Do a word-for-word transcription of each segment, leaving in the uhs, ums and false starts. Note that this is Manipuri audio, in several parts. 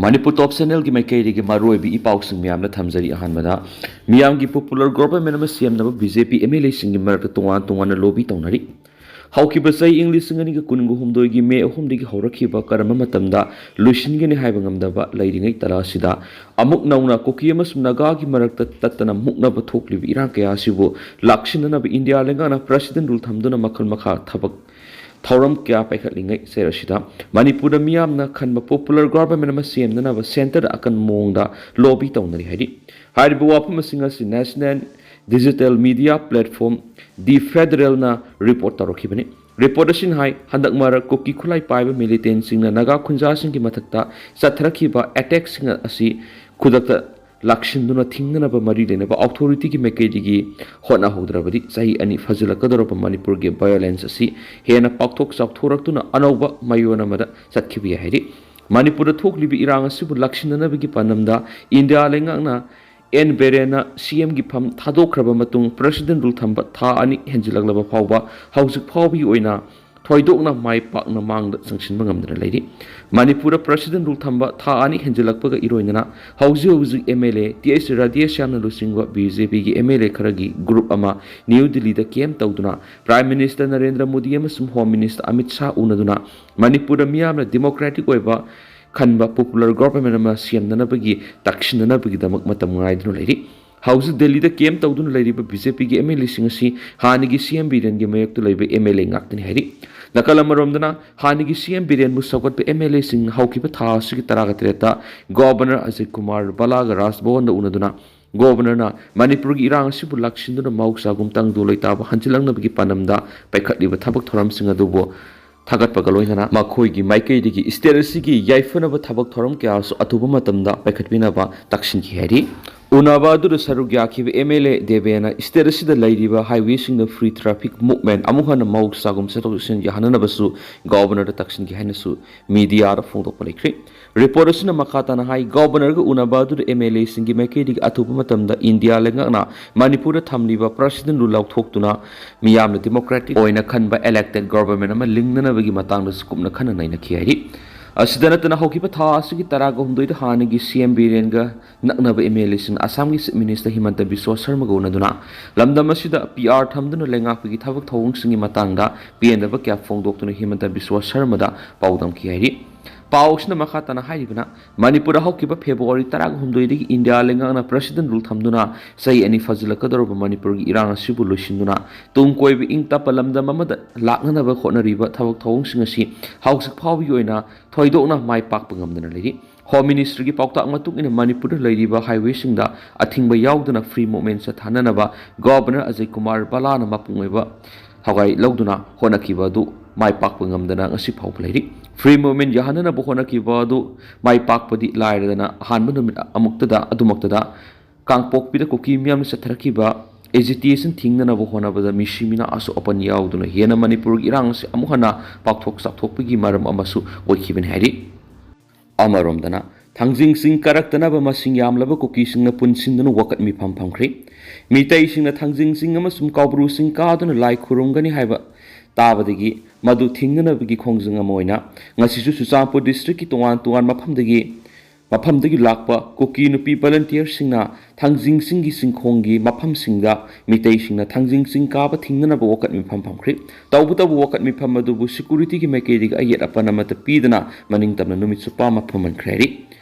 ꯃꯅꯤꯄꯨꯔ ꯇꯣꯞ ꯆꯦꯅꯦꯜꯒꯤ ꯃꯥꯏꯀꯩꯗꯒꯤ ꯃꯔꯨꯑꯣꯏꯕ ꯏ ꯄꯥꯎꯁꯤꯡ ꯃꯌꯥꯝꯅ ꯊꯝꯖꯔꯤ꯫ ꯑꯍꯥꯟꯕꯗ, ꯃꯤꯌꯥꯝꯒꯤ ꯄꯣꯄꯨꯂꯔ ꯒꯣꯚꯔꯟꯃꯦꯟ ꯑꯃ ꯁꯦꯝꯅꯕ B J P M L ꯑꯦꯁꯤꯡꯒꯤ ꯃꯔꯛꯇ ꯇꯣꯉꯥꯟ ꯇꯣꯉꯥꯟꯅ ꯂꯣꯕꯤ ꯇꯧꯅꯔꯤ꯫ ꯍꯧꯈꯤꯕ ꯆꯍꯤ ꯏꯪ ꯂꯤꯁꯤꯡ ꯑꯅꯤꯒ ꯀꯨꯟꯒ ꯍꯨꯝꯗꯣꯏꯒꯤ ꯃꯦ ꯑꯍꯨꯝꯗꯒꯤ ꯍꯧꯔꯛꯈꯤꯕ ꯀꯔꯝꯕ ꯃꯇꯝꯗ ꯂꯣꯏꯁꯤꯟꯒꯅꯤ ꯍꯥꯏꯕ ꯉꯝꯗꯕ ꯂꯩꯔꯤꯉꯩ ꯇꯔꯥ ꯑꯁꯤꯗ ꯑꯃꯨꯛ ꯅꯧꯅ ꯀꯨꯀꯤ ꯑꯃꯁꯨꯡ ꯅꯥꯒꯥꯒꯤ ꯃꯔꯛꯇ ꯇꯠꯇꯅ ꯃꯨꯛꯅꯕ ꯊꯣꯛꯂꯤꯕ ꯏꯔꯥꯡ ꯀꯌꯥ ꯑꯁꯤꯕꯨ ꯂꯥꯛꯁꯤꯟꯅꯅꯕ ꯏꯟꯗꯤꯌꯥ ꯂꯩꯉꯥꯛꯅ ꯄ꯭ꯔꯦꯁꯤꯗꯦꯟ ꯔꯨꯜ ꯊꯝꯗꯨꯅ ꯃꯈꯜ ꯃꯈꯥ ꯊꯕꯛ ꯊꯧꯔꯝ ꯀꯌꯥ ꯄꯥꯏꯈꯠꯂꯤꯉꯩ ꯆꯩꯔꯛ ꯑꯁꯤꯗ ꯃꯅꯤꯄꯨꯔꯗ ꯃꯤꯌꯥꯝꯅ ꯈꯟꯕ ꯄꯣꯄꯨꯂꯔ ꯒꯣꯚꯔꯟꯃꯦꯟ ꯑꯃ ꯁꯦꯝꯅꯅꯕ ꯁꯦꯟꯇꯔꯗ ꯑꯀꯟꯕ ꯃꯑꯣꯡꯗ ꯂꯣꯕꯤ ꯇꯧꯅꯔꯤ ꯍꯥꯏꯔꯤ꯫ ꯍꯥꯏꯔꯤꯕ ꯋꯥꯐꯝꯁꯤꯡ ꯑꯁꯤ ꯅꯦꯁꯅꯦꯜ ꯗꯤꯖꯤꯇꯦꯜ ꯃꯤꯗꯤꯌꯥ ꯄ꯭ꯂꯦꯠꯐꯣꯔꯝ ꯗꯤ ꯐꯦꯗꯔꯦꯜꯅ ꯔꯤꯄꯣꯔꯠ ꯇꯧꯔꯛꯈꯤꯕꯅꯤ꯫ ꯔꯤꯄꯣꯔꯠ ꯑꯁꯤꯅ ꯍꯥꯏ, ꯍꯟꯗꯛ ꯃꯔꯛ ꯀꯨꯀꯤ ꯈꯨꯠꯂꯥꯏ ꯄꯥꯏꯕ ꯃꯤꯂꯤꯇꯦꯟꯁꯤꯡꯅ ꯅꯥꯒꯥ ꯈꯨꯟꯖꯥꯁꯤꯡꯒꯤ ꯃꯊꯛꯇ ꯆꯠꯊꯔꯛꯈꯤꯕ ꯑꯦꯇꯦꯛꯁꯤꯡ ꯑꯁꯤ ꯈꯨꯗꯛꯇ ꯂꯥꯛꯁꯤꯟꯗꯨꯅ ꯊꯤꯡꯅꯅꯕ ꯃꯔꯤ ꯂꯩꯅꯕ ꯑꯣꯊꯣꯔꯤꯇꯤꯒꯤ ꯃꯥꯏꯀꯩꯗꯒꯤ ꯍꯣꯠꯅꯍꯧꯗ꯭ꯔꯕꯗꯤ ꯆꯍꯤ ꯑꯅꯤ ꯐꯥꯖꯤꯜꯂꯛꯀꯗꯧꯔꯕ ꯃꯅꯤꯄꯨꯔꯒꯤ ꯚꯥꯏꯑꯣꯂꯦꯟꯁ ꯑꯁꯤ ꯍꯦꯟꯅ ꯄꯥꯛꯊꯣꯛ ꯆꯥꯎꯊꯣꯔꯛꯇꯨꯅ ꯑꯅꯧꯕ ꯃꯌꯣꯟ ꯑꯃꯗ ꯆꯠꯈꯤꯕ ꯌꯥꯏ ꯍꯥꯏꯔꯤ꯫ ꯃꯅꯤꯄꯨꯔꯗ ꯊꯣꯛꯂꯤꯕ ꯏꯔꯥꯡ ꯑꯁꯤꯕꯨ ꯂꯥꯛꯁꯤꯟꯅꯅꯕꯒꯤ ꯄꯥꯟꯗꯝꯗ ꯏꯟꯗꯤꯌꯥ ꯂꯩꯉꯥꯛꯅ ꯑꯦꯟ ꯕꯤꯔꯦꯟꯅ ꯁꯤ ꯑꯦꯝꯒꯤ ꯐꯝ ꯊꯥꯗꯣꯛꯈ꯭ꯔꯕ ꯃꯇꯨꯡ ꯄ꯭ꯔꯦꯁꯤꯗꯦꯟ ꯔꯨꯜ ꯊꯝꯕ ꯊꯥ ꯑꯅꯤ ꯍꯦꯟꯖꯤꯜꯂꯛꯂꯕ ꯐꯥꯎꯕ ꯍꯧꯖꯤꯛ ꯐꯥꯎꯕꯒꯤ ꯑꯣꯏꯅ ꯊꯣꯏꯗꯣꯛꯅ ꯃꯥꯏ ꯄꯥꯛꯅ ꯃꯥꯡꯗ ꯆꯪꯁꯤꯟꯕ ꯉꯝꯗꯅ ꯂꯩꯔꯤ꯫ ꯃꯅꯤꯄꯨꯔꯗ ꯄ꯭ꯔꯦꯁꯤꯗꯦꯟ ꯔꯨꯜ ꯊꯝꯕ ꯊꯥ ꯑꯅꯤ ꯍꯦꯟꯖꯤꯜꯂꯛꯄꯒ ꯏꯔꯣꯏꯅꯅ ꯍꯧꯖꯤꯛ ꯍꯧꯖꯤꯛ M L A T H ꯔꯥꯙꯦꯁ꯭ꯌꯥꯝꯅ ꯂꯨꯆꯤꯡꯕ ꯕꯤ ꯖꯦ ꯄꯤꯒꯤ ꯑꯦꯝ ꯑꯦꯜ ꯑꯦ ꯈꯔꯒꯤ ꯒ꯭ꯔꯨꯞ ꯑꯃ ꯅ꯭ꯌꯨ ꯗꯤꯜꯂꯤꯗ ꯀꯦꯝ ꯇꯧꯗꯨꯅ ꯄ꯭ꯔꯥꯏꯝ ꯃꯤꯅꯤꯁꯇꯔ ꯅꯔꯦꯟꯗ꯭ꯔ ꯃꯣꯗꯤ ꯑꯃꯁꯨꯡ ꯍꯣꯝ ꯃꯤꯅꯤꯁꯇꯔ ꯑꯃꯤꯠ ꯁꯥꯍ ꯎꯅꯗꯨꯅ ꯃꯅꯤꯄꯨꯔꯗ ꯃꯤꯌꯥꯝꯅ ꯗꯦꯃꯣꯀ꯭ꯔꯦꯇꯤꯛ ꯑꯣꯏꯕ ꯈꯟꯕ ꯄꯣꯄꯨꯂꯔ ꯒꯣꯚꯔꯟꯃꯦꯟ ꯑꯃ ꯁꯦꯝꯅꯅꯕꯒꯤ ꯇꯛꯁꯤꯟꯅꯅꯕꯒꯤꯗꯃꯛ ꯃꯇꯝ ꯉꯥꯏꯗꯨꯅ ꯂꯩꯔꯤ꯫ ꯍꯧꯖꯤꯛ ꯗꯦꯜꯂꯤꯗ ꯀꯦꯝ ꯇꯧꯗꯨꯅ ꯂꯩꯔꯤꯕ ꯕꯤ ꯖꯦ ꯄꯤꯒꯤ ꯑꯦꯝ ꯑꯦꯜ ꯑꯦꯁꯤꯡ ꯑꯁꯤ ꯍꯥꯟꯅꯒꯤ ꯁꯤ ꯑꯦꯝ ꯕꯤꯔꯦꯟꯒꯤ ꯃꯥꯌꯣꯛꯇ ꯂꯩꯕ ꯑꯦꯝ ꯑꯦꯜ ꯑꯦ ꯉꯥꯛꯇꯅꯤ ꯍꯥꯏꯔꯤ꯫ ꯅꯥꯀꯜ ꯑꯃꯔꯣꯝꯗꯅ ꯍꯥꯟꯅꯒꯤ ꯁꯤ ꯑꯦꯝ ꯕꯤꯔꯦꯟꯕꯨ ꯁꯧꯒꯠꯄ ꯑꯦꯝ ꯑꯦꯜ ꯑꯦꯁꯤꯡ ꯍꯧꯈꯤꯕ ꯊꯥ ꯑꯁꯤꯒꯤ ꯇꯔꯥꯒ ꯇꯔꯦꯠꯇ ꯒꯣꯚꯔꯅꯔ ꯑꯖꯤꯠ ꯀꯨꯃꯥꯔ ꯚꯜꯂꯥꯒ ꯔꯥꯖ ꯚꯋꯟꯗ ꯎꯅꯗꯨꯅ ꯒꯣꯚꯔꯅꯔꯅ ꯃꯅꯤꯄꯨꯔꯒꯤ ꯏꯔꯥꯡ ꯑꯁꯤꯕꯨ ꯂꯥꯛꯁꯤꯟꯗꯨꯅ ꯃꯍꯧꯁꯥꯒꯨꯝ ꯇꯪꯗꯨ ꯂꯩꯇꯥꯕ ꯍꯟꯖꯤꯜꯂꯛꯅꯕꯒꯤ ꯄꯥꯟꯗꯝꯗ ꯄꯥꯏꯈꯠꯂꯤꯕ ꯊꯕꯛ ꯊꯧꯔꯝꯁꯤꯡ ꯑꯗꯨꯕꯨ ꯊꯥꯒꯠꯄꯒ ꯂꯣꯏꯅꯅ ꯃꯈꯣꯏꯒꯤ ꯃꯥꯏꯀꯩꯗꯒꯤ ꯁ꯭ꯇꯦꯠ ꯑꯁꯤꯒꯤ ꯌꯥꯏꯐꯅꯕ ꯊꯕꯛ ꯊꯧꯔꯝ ꯀꯌꯥꯁꯨ ꯑꯊꯨꯕ ꯃꯇꯝꯗ ꯄꯥꯏꯈꯠꯄꯤꯅꯕ ꯇꯛꯁꯤꯟꯈꯤ ꯍꯥꯏꯔꯤ꯫ ꯎꯅꯕ ꯑꯗꯨꯗ ꯁꯔꯨꯛ ꯌꯥꯈꯤꯕ ꯑꯦꯝ ꯑꯦꯜ ꯑꯦ ꯗꯦꯕꯦꯅ ꯁ꯭ꯇꯦꯠ ꯑꯁꯤꯗ ꯂꯩꯔꯤꯕ ꯍꯥꯏꯋꯦꯁꯤꯡꯗ ꯐ꯭ꯔꯤ ꯇ꯭ꯔꯥꯐꯤꯛ ꯃꯨꯚꯃꯦꯟ ꯑꯃꯨꯛ ꯍꯟꯅ ꯃꯍꯧꯁꯥꯒꯨꯝ ꯆꯠꯊꯣꯛ ꯆꯠꯁꯤꯟ ꯌꯥꯍꯟꯅꯅꯕꯁꯨ ꯒꯣꯚꯔꯅꯔꯗ ꯇꯛꯁꯤꯟꯈꯤ ꯍꯥꯏꯅꯁꯨ ꯃꯤꯗꯤꯌꯥꯗ ꯐꯣꯡꯗꯣꯛꯄ ꯂꯩꯈ꯭ꯔꯦ꯫ ꯔꯤꯄꯣꯔꯠ ꯑꯁꯤꯅ ꯃꯈꯥ ꯇꯥꯅ ꯍꯥꯏ, ꯒꯣꯚꯔꯅꯔꯒ ꯎꯅꯕ ꯑꯗꯨꯗ ꯑꯦꯝ ꯑꯦꯜ ꯑꯦꯁꯤꯡꯒꯤ ꯃꯥꯏꯀꯩꯗꯒꯤ ꯑꯊꯨꯕ ꯃꯇꯝꯗ ꯏꯟꯗꯤꯌꯥ ꯂꯩꯉꯥꯛꯅ ꯃꯅꯤꯄꯨꯔꯗ ꯊꯝꯂꯤꯕ ꯄ꯭ꯔꯦꯁꯤꯗꯦꯟ ꯔꯨꯜ ꯂꯧꯊꯣꯛꯇꯨꯅ ꯃꯤꯌꯥꯝꯅ ꯗꯦꯃꯣꯀ꯭ꯔꯦꯇꯤꯛ ꯑꯣꯏꯅ ꯈꯟꯕ ꯏꯂꯦꯛꯇꯦꯗ ꯒꯣꯚꯔꯟꯃꯦꯟ ꯑꯃ ꯂꯤꯡꯅꯅꯕꯒꯤ ꯃꯇꯥꯡꯗꯁꯨ ꯀꯨꯞꯅ ꯈꯟꯅ ꯅꯩꯅꯈꯤ ꯍꯥꯏꯔꯤ꯫ ꯑꯁꯤꯗ ꯅꯠꯇꯅ ꯍꯧꯈꯤꯕ ꯊꯥ ꯑꯁꯤꯒꯤ ꯇꯔꯥꯒ ꯍꯨꯝꯗꯣꯏꯗ ꯍꯥꯟꯅꯒꯤ ꯁꯤ ꯑꯦꯝ ꯕꯤꯔꯦꯟꯒ ꯅꯛꯅꯕ ꯑꯦꯝ ꯑꯦꯜ ꯑꯦꯁꯤꯡ ꯑꯁꯥꯝꯒꯤ ꯆꯤꯐ ꯃꯤꯅꯤꯁꯇꯔ ꯍꯤꯃꯟꯇ ꯕꯤꯁ꯭ꯋ ꯁꯔꯃꯒ ꯎꯅꯗꯨꯅ ꯂꯝꯗꯝ ꯑꯁꯤꯗ ꯄꯤ ꯑꯥꯔ ꯊꯝꯗꯨꯅ ꯂꯩꯉꯥꯛꯄꯒꯤ ꯊꯕꯛ ꯊꯧꯑꯣꯡꯁꯤꯡꯒꯤ ꯃꯇꯥꯡꯗ ꯄꯦꯟꯗꯕ ꯀꯌꯥ ꯐꯣꯡꯗꯣꯛꯇꯨꯅ ꯍꯤꯃꯟꯇ ꯕꯤꯁ꯭ꯋ ꯁꯔꯃꯗ ꯄꯥꯎꯗꯝꯈꯤ ꯍꯥꯏꯔꯤ꯫ ꯄꯥꯎ ꯑꯁꯤꯅ ꯃꯈꯥ ꯇꯥꯅ ꯍꯥꯏꯔꯤꯕꯅ, ꯃꯅꯤꯄꯨꯔꯗ ꯍꯧꯈꯤꯕ ꯐꯦꯕ꯭ꯔꯨꯋꯥꯔꯤ ꯇꯔꯥꯒ ꯍꯨꯝꯗꯣꯏꯗꯒꯤ ꯏꯟꯗꯤꯌꯥ ꯂꯩꯉꯥꯛꯅ ꯄ꯭ꯔꯦꯁꯤꯗꯦꯟ ꯔꯨꯜ ꯊꯝꯗꯨꯅ ꯆꯍꯤ ꯑꯅꯤ ꯐꯥꯖꯤꯜꯂꯛꯀꯗꯧꯔꯕ ꯃꯅꯤꯄꯨꯔꯒꯤ ꯏꯔꯥꯡ ꯑꯁꯤꯕꯨ ꯂꯣꯏꯁꯤꯟꯗꯨꯅ ꯇꯨꯡ ꯀꯣꯏꯕ ꯏꯪ ꯇꯞꯄ ꯂꯝꯗꯝ ꯑꯃꯗ ꯂꯥꯛꯅꯅꯕ ꯍꯣꯠꯅꯔꯤꯕ ꯊꯕꯛ ꯊꯧꯑꯣꯡꯁꯤꯡ ꯑꯁꯤ ꯍꯧꯖꯤꯛ ꯐꯥꯎꯕꯒꯤ ꯑꯣꯏꯅ ꯊꯣꯏꯗꯣꯛꯅ ꯃꯥꯏ ꯄꯥꯛꯄ ꯉꯝꯗꯅ ꯂꯩꯔꯤ꯫ ꯍꯣꯝ ꯃꯤꯅꯤꯁꯇ꯭ꯔꯤꯒꯤ ꯄꯥꯎꯇꯥꯛ ꯃꯇꯨꯡ ꯏꯟꯅ ꯃꯅꯤꯄꯨꯔꯗ ꯂꯩꯔꯤꯕ ꯍꯥꯏꯋꯦꯁꯤꯡꯗ ꯑꯊꯤꯡꯕ ꯌꯥꯎꯗꯅ free movement ꯆꯠꯊꯅꯅꯕ governor Ajay Kumar ꯕꯂꯥꯅ ꯃꯄꯨꯡ ꯑꯣꯏꯕ ꯊꯧꯒꯥꯏ ꯂꯧꯗꯨꯅ ꯍꯣꯠꯅꯈꯤꯕ ꯑꯗꯨ ꯃꯥꯏ ꯄꯥꯛꯄ ꯉꯝꯗꯅ ꯉꯁꯤ ꯐꯥꯎꯕ ꯂꯩꯔꯤ꯫ ꯐ꯭ꯔꯤ ꯃꯨꯚꯃꯦꯟ ꯌꯥꯍꯟꯅꯅꯕ ꯍꯣꯠꯅꯈꯤꯕ ꯑꯗꯨ ꯃꯥꯏ ꯄꯥꯛꯄꯗꯤ ꯂꯥꯏꯔꯗꯅ ꯑꯍꯥꯟꯕ ꯅꯨꯃꯤꯠ ꯑꯃꯨꯛꯇꯗ ꯑꯗꯨꯃꯛꯇꯗ ꯀꯥꯡꯄꯣꯛꯄꯤꯗ ꯀꯨꯀꯤ ꯃꯤꯌꯥꯝꯅ ꯆꯠꯊꯔꯛꯈꯤꯕ ꯑꯦꯖꯤꯇꯦꯁꯟ ꯊꯤꯡꯅꯅꯕ ꯍꯣꯠꯅꯕꯗ ꯃꯤꯁꯤ ꯃꯤꯅꯥ ꯑꯁꯣꯛ ꯑꯄꯟ ꯌꯥꯎꯗꯨꯅ ꯍꯦꯟꯅ ꯃꯅꯤꯄꯨꯔꯒꯤ ꯏꯔꯥꯡ ꯑꯁꯤ ꯑꯃꯨꯛ ꯍꯟꯅ ꯄꯥꯛꯊꯣꯛ ꯆꯥꯎꯊꯣꯛꯄꯒꯤ ꯃꯔꯝ ꯑꯃꯁꯨ ꯑꯣꯏꯈꯤꯕꯅꯤ ꯍꯥꯏꯔꯤ꯫ ꯑꯃꯔꯣꯝꯗꯅ ꯊꯥꯡꯖꯤꯡ ꯆꯤꯡ ꯀꯥꯔꯛꯇꯅꯕ ꯃꯁꯤꯡ ꯌꯥꯝꯂꯕ ꯀꯨꯀꯤꯁꯤꯡꯅ ꯄꯨꯟꯁꯤꯟꯗꯨꯅ ꯋꯥꯀꯠ ꯃꯤꯐꯝ ꯐꯝꯈ꯭ꯔꯦ꯫ ꯃꯤꯇꯩꯁꯤꯡꯅ ꯊꯥꯡꯖꯤꯡ ꯆꯤꯡ ꯑꯃꯁꯨꯡ ꯀꯥꯎꯕ꯭ꯔꯨ ꯆꯤꯡ ꯀꯥꯗꯨꯅ ꯂꯥꯏ ꯈꯨꯔꯨꯝꯒꯅꯤ ꯍꯥꯏꯕ ꯇꯥꯕꯗꯒꯤ ꯃꯗꯨ ꯊꯤꯡꯅꯅꯕꯒꯤ ꯈꯣꯡꯖꯪ ꯑꯃ ꯑꯣꯏꯅ ꯉꯁꯤꯁꯨ ꯆꯨꯔꯆꯥꯟꯄꯨꯔ ꯗꯤꯁꯇ꯭ꯔꯤꯛꯀꯤ ꯇꯣꯉꯥꯟ ꯇꯣꯉꯥꯟꯕ ꯃꯐꯝꯗꯒꯤ ꯃꯐꯝꯗꯒꯤ ꯂꯥꯛꯄ ꯀꯨꯀꯤ ꯅꯨꯄꯤ ꯚꯣꯂꯨꯟꯇꯤꯌꯔꯁꯤꯡꯅ ꯊꯥꯡꯖꯤꯡ ꯆꯤꯡꯒꯤ ꯆꯤꯡꯈꯣꯡꯒꯤ ꯃꯐꯝꯁꯤꯡꯗ ꯃꯤꯇꯩꯁꯤꯡꯅ ꯊꯥꯡꯖꯤꯡ ꯆꯤꯡ ꯀꯥꯕ ꯊꯤꯡꯅꯅꯕ ꯋꯥꯀꯠ ꯃꯤꯐꯝ ꯐꯝꯈ꯭ꯔꯦ꯫ ꯇꯧꯕꯇꯕꯨ ꯋꯥꯀꯠ ꯃꯤꯐꯝ ꯑꯗꯨꯕꯨ ꯁꯦꯀ꯭ꯌꯨꯔꯤꯇꯤꯒꯤ ꯃꯥꯏꯀꯩꯗꯒꯤ ꯑꯌꯦꯠ ꯑꯄꯟ ꯑꯃꯠꯇ ꯄꯤꯗꯅ ꯃꯅꯤꯡ ꯇꯝꯅ ꯅꯨꯃꯤꯠ ꯆꯨꯞꯄ ꯑꯃ ꯐꯝꯍꯟꯈ꯭ꯔꯦ ꯍꯥꯏꯔꯤ꯫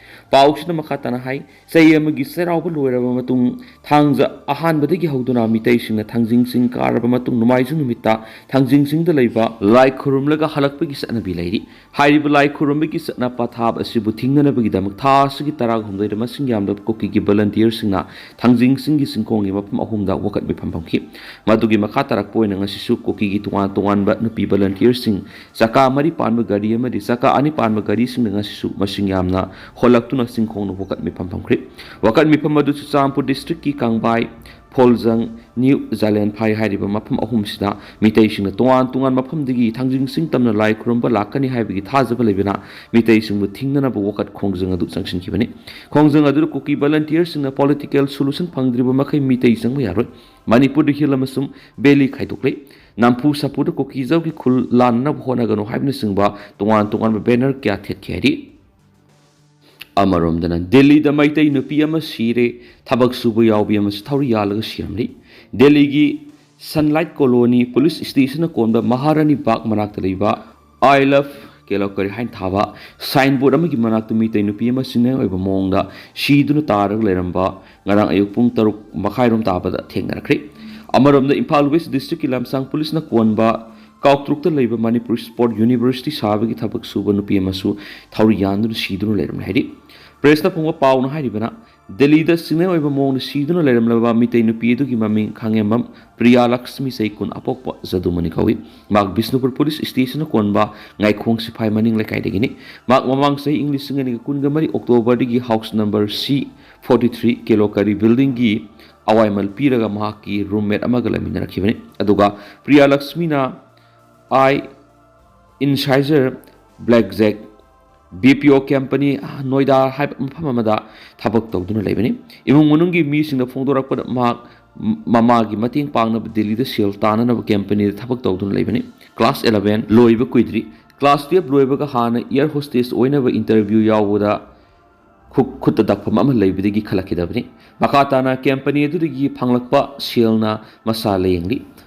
ꯄꯥꯎꯁꯤꯅ ꯃꯈꯥ ꯇꯥꯅ ꯍꯥꯏ, ꯆꯍꯤ ꯑꯃꯒꯤ ꯆꯩꯔꯥꯎꯕ ꯂꯣꯏꯔꯕ ꯃꯇꯨꯡ ꯊꯥꯡꯖ ꯑꯍꯥꯟꯕꯗꯒꯤ ꯍꯧꯗꯨꯅ ꯃꯤꯇꯩꯁꯤꯡꯅ ꯊꯥꯡꯖꯤꯡ ꯆꯤꯡ ꯀꯥꯔꯕ ꯃꯇꯨꯡ ꯅꯣꯡꯃꯥꯏꯖꯤꯡ ꯅꯨꯃꯤꯠꯇ ꯊꯥꯡꯖꯤꯡ ꯆꯤꯡꯗ ꯂꯩꯕ ꯂꯥꯏ ꯈꯨꯔꯨꯝꯂꯒ ꯍꯜꯂꯛꯄꯒꯤ ꯆꯠꯅꯕꯤ ꯂꯩꯔꯤ꯫ ꯍꯥꯏꯔꯤꯕ ꯂꯥꯏ ꯈꯨꯔꯨꯝꯕꯒꯤ ꯆꯠꯅ ꯄꯊꯥꯞ ꯑꯁꯤꯕꯨ ꯊꯤꯡꯅꯅꯕꯒꯤꯗꯃꯛ ꯊꯥ ꯑꯁꯤꯒꯤ ꯇꯔꯥꯍꯨꯝꯗꯣꯏꯗ ꯃꯁꯤꯡ ꯌꯥꯝꯂꯕ ꯀꯨꯀꯤꯒꯤ ꯚꯣꯂꯨꯟꯇꯤꯌꯔꯁꯤꯡꯅ ꯊꯥꯡꯖꯤꯡ ꯆꯤꯡꯒꯤ ꯆꯤꯡꯈꯣꯡꯒꯤ ꯃꯐꯝ ꯑꯍꯨꯝꯗ ꯋꯥꯀꯠ ꯃꯤꯐꯝ ꯐꯝꯈꯤ꯫ ꯃꯗꯨꯒꯤ ꯃꯈꯥ ꯇꯥꯔꯛꯄ ꯑꯣꯏꯅ ꯉꯁꯤꯁꯨ ꯀꯨꯀꯤꯒꯤ ꯇꯣꯉꯥꯟ ꯇꯣꯉꯥꯟꯕ ꯅꯨꯄꯤ ꯚꯣꯂꯨꯟꯇꯤꯌꯔꯁꯤꯡ ꯆꯀꯥ ꯃꯔꯤ ꯄꯥꯟꯕ ꯒꯥꯔꯤ ꯑꯃꯗꯤ ꯆꯀꯥ ꯑꯅꯤ ꯄꯥꯟꯕ ꯒꯥꯔꯤꯁꯤꯡꯅ ꯉꯁꯤꯁꯨ ꯃꯁꯤꯡ ꯌꯥꯝꯅ ꯍꯣꯜꯂꯛꯇꯨꯅ ꯆꯤꯡꯈꯣꯡꯗ ꯋꯥꯀꯠ ꯃꯤꯐꯝ ꯐꯝꯈ꯭ꯔꯦ꯫ ꯋꯥꯀꯠ ꯃꯤꯐꯝ ꯑꯗꯨ ꯆꯨꯔꯆꯥꯟꯄꯨꯔ ꯗꯤꯁꯇ꯭ꯔꯤꯛꯀꯤ ꯀꯥꯡꯕꯥꯏ, ꯐꯣꯜꯖꯪ, ꯅ꯭ꯌꯨ ꯖꯥꯂꯦꯟꯐꯥꯏ ꯍꯥꯏꯔꯤꯕ ꯃꯐꯝ ꯑꯍꯨꯝꯁꯤꯗ ꯃꯤꯇꯩꯁꯤꯡꯅ ꯇꯣꯉꯥꯟ ꯇꯣꯉꯥꯟꯕ ꯃꯐꯝꯗꯒꯤ ꯊꯥꯡꯖꯤꯡ ꯆꯤꯡ ꯇꯝꯅ ꯂꯥꯏ ꯈꯨꯔꯨꯝꯕ ꯂꯥꯛꯀꯅꯤ ꯍꯥꯏꯕꯒꯤ ꯊꯥꯖꯕ ꯂꯩꯕꯅ ꯃꯤꯇꯩꯁꯤꯡꯕꯨ ꯊꯤꯡꯅꯅꯕ ꯋꯥꯀꯠ ꯈꯣꯡꯖꯪ ꯑꯗꯨ ꯆꯪꯁꯤꯟꯈꯤꯕꯅꯤ꯫ ꯈꯣꯡꯖꯪ ꯑꯗꯨꯗ ꯀꯨꯀꯤ ꯚꯣꯂꯨꯟꯇꯤꯌꯔꯁꯤꯡꯅ ꯄꯣꯂꯤꯇꯤꯀꯦꯜ ꯁꯣꯂꯨꯁꯟ ꯐꯪꯗ꯭ꯔꯤꯕ ꯃꯈꯩ ꯃꯤꯇꯩ ꯆꯪꯕ ꯌꯥꯔꯣꯏ꯫ ꯃꯅꯤꯄꯨꯔꯗ ꯍꯤꯜ ꯑꯃꯁꯨꯡ ꯚꯦꯂꯤ ꯈꯥꯏꯗꯣꯛꯂꯦ꯫ ꯅꯝꯐꯨ ꯁꯥꯐꯨꯗ ꯀꯨꯀꯤꯖꯝꯒꯤ ꯈꯨꯜ ꯂꯥꯟꯅꯅꯕ ꯍꯣꯠꯅꯒꯅꯨ ꯍꯥꯏꯕꯅꯆꯤꯡꯕ ꯇꯣꯉꯥꯟ ꯇꯣꯉꯥꯟꯕ ꯕꯦꯅꯔ ꯀꯌꯥ ꯊꯦꯠꯈꯤ ꯍꯥꯏꯔꯤ꯫ ꯑꯃꯔꯣꯝꯗꯅ ꯗꯦꯜꯂꯤꯗ ꯃꯩꯇꯩ ꯅꯨꯄꯤ ꯑꯃ ꯁꯤꯔꯦ, ꯊꯕꯛ ꯁꯨꯕ ꯌꯥꯎꯕꯤ ꯑꯃꯁꯨ ꯊꯧꯔꯤ ꯌꯥꯜꯂꯒ ꯁꯤꯔꯝꯂꯤ꯫ ꯗꯦꯜꯂꯤꯒꯤ ꯁꯟꯂꯥꯏꯠ ꯀꯣꯂꯣꯅꯤ ꯄꯨꯂꯤꯁ ꯁ꯭ꯇꯦꯁꯟꯅ ꯀꯣꯟꯕ ꯃꯍꯥꯔꯥꯅꯤ ꯕꯥꯒ ꯃꯅꯥꯛꯇ ꯂꯩꯕ "I love ꯀꯦꯂꯣꯀꯔꯤ" ꯍꯥꯏꯅ ꯊꯥꯕ ꯁꯥꯏꯟ ꯕꯣꯔꯗ ꯑꯃꯒꯤ ꯃꯅꯥꯛꯇ ꯃꯤꯇꯩ ꯅꯨꯄꯤ ꯑꯃ ꯆꯤꯡꯅꯩ ꯑꯣꯏꯕ ꯃꯑꯣꯡꯗ ꯁꯤꯗꯨꯅ ꯇꯥꯔꯒ ꯂꯩꯔꯝꯕ ꯉꯔꯥꯡ ꯑꯌꯨꯛ ꯄꯨꯡ ꯇꯔꯨꯛ ꯃꯈꯥꯏꯔꯣꯝ ꯇꯥꯕꯗ ꯊꯦꯡꯅꯔꯛꯈ꯭ꯔꯦ꯫ ꯑꯃꯔꯣꯝꯗ ꯏꯝꯐꯥꯜ ꯋꯦꯁ ꯗꯤꯁꯇ꯭ꯔꯤꯛꯀꯤ ꯂꯝꯁꯥꯡ ꯄꯨꯂꯤꯁꯅ ꯀꯣꯟꯕ ꯀꯥꯎꯇ꯭ꯔꯨꯛꯇ ꯂꯩꯕ ꯃꯅꯤꯄꯨꯔ ꯁ꯭ꯄꯣꯔꯠ ꯌꯨꯅꯤꯚꯔꯁꯤꯇꯤ ꯁꯥꯕꯒꯤ ꯊꯕꯛ ꯁꯨꯕ ꯅꯨꯄꯤ ꯑꯃꯁꯨ ꯊꯧꯔꯤ ꯌꯥꯟꯗꯨꯅ ꯁꯤꯗꯨꯅ ꯂꯩꯔꯝꯂꯦ ꯍꯥꯏꯔꯤ꯫ ꯄ꯭ꯔꯦꯁꯅ ꯐꯣꯡꯕ ꯄꯥꯎꯅ ꯍꯥꯏꯔꯤꯕꯅ, ꯗꯦꯜꯂꯤꯗ ꯆꯤꯡꯅꯩ ꯑꯣꯏꯕ ꯃꯑꯣꯡꯗ ꯁꯤꯗꯨꯅ ꯂꯩꯔꯝꯂꯕ ꯃꯤꯇꯩ ꯅꯨꯄꯤ ꯑꯗꯨꯒꯤ ꯃꯃꯤꯡ ꯈꯥꯉꯦꯝꯕꯝ ꯄ꯭ꯔꯤꯌꯥ ꯂꯛꯁꯃꯤ, ꯆꯍꯤ ꯀꯨꯟ, ꯑꯄꯣꯛꯄ ꯖꯗꯨꯃꯅꯤ ꯀꯧꯏ꯫ ꯃꯍꯥꯛ ꯕꯤꯁꯅꯨꯄꯨꯔ ꯄꯨꯂꯤꯁ ꯁ꯭ꯇꯦꯁꯟꯅ ꯀꯣꯟꯕ ꯉꯥꯏꯈꯣꯡ ꯁꯤꯐꯥꯏ ꯃꯅꯤꯡ ꯂꯩꯀꯥꯏꯗꯒꯤꯅꯤ꯫ ꯃꯍꯥꯛ ꯃꯃꯥꯡ ꯆꯍꯤ ꯏꯪ ꯂꯤꯁꯤꯡ ꯑꯅꯤꯒ ꯀꯨꯟꯒ ꯃꯔꯤ ꯑꯣꯛꯇꯣꯕꯔꯗꯒꯤ ꯍꯥꯎꯁ ꯅꯝꯕꯔ ꯁꯤ ꯐꯣꯔꯇꯤ ꯊ꯭ꯔꯤ ꯀꯦꯂꯣꯀꯔꯤ ꯕꯤꯜꯗꯤꯡꯒꯤ ꯑꯋꯥꯏꯃꯜ ꯄꯤꯔꯒ ꯃꯍꯥꯛꯀꯤ ꯔꯨꯝꯃꯦꯠ ꯑꯃꯒ ꯂꯩꯃꯤꯟꯅꯔꯛꯈꯤꯕꯅꯤ꯫ ꯑꯗꯨꯒ ꯄ꯭ꯔꯤꯌꯥ ꯂꯛꯁꯃꯤꯅ ꯑꯥꯏ ꯏꯟꯁꯥꯏꯖꯔ ꯕ꯭ꯂꯦꯛ ꯖꯦꯛ ꯕꯤ ꯄꯤ ꯑꯣ ꯀꯝꯄꯅꯤ ꯅꯣꯏꯗꯥ ꯍꯥꯏꯕ ꯃꯐꯝ ꯑꯃꯗ ꯊꯕꯛ ꯇꯧꯗꯨꯅ ꯂꯩꯕꯅꯤ꯫ ꯏꯃꯨꯡ ꯃꯅꯨꯡꯒꯤ ꯃꯤꯁꯤꯡꯅ ꯐꯣꯡꯗꯣꯔꯛꯄꯗ ꯃꯍꯥꯛ ꯃꯃꯥꯒꯤ ꯃꯇꯦꯡ ꯄꯥꯡꯅꯕ ꯗꯤꯜꯂꯤꯗ ꯁꯦꯜ ꯇꯥꯅꯅꯕ ꯀꯝꯄꯅꯤꯗ ꯊꯕꯛ ꯇꯧꯗꯨꯅ ꯂꯩꯕꯅꯤ꯫ ꯀ꯭ꯂꯥꯁ ꯑꯦꯂꯚꯦꯟ ꯂꯣꯏꯕ ꯀꯨꯏꯗ꯭ꯔꯤ꯫ ꯀ꯭ꯂꯥꯁ ꯇꯨꯌꯦꯜꯞ ꯂꯣꯏꯕꯒ ꯍꯥꯟꯅ ꯏꯌꯥꯔ ꯍꯣꯁꯇꯦꯁ ꯑꯣꯏꯅꯕ ꯏꯟꯇꯔꯚ꯭ꯌꯨ ꯌꯥꯎꯕꯗ ꯈꯨ-, ꯈꯨꯠꯇ ꯗꯛꯐꯝ ꯑꯃ ꯂꯩꯕꯗꯒꯤ ꯈꯜꯂꯛꯈꯤꯗꯕꯅꯤ꯫ ꯃꯈꯥ ꯇꯥꯅ ꯀꯝꯄꯅꯤ ꯑꯗꯨꯗꯒꯤ ꯐꯪꯂꯛꯄ ꯁꯦꯜꯅ ꯃꯁꯥ ꯂꯥꯌꯦꯡꯂꯤ꯫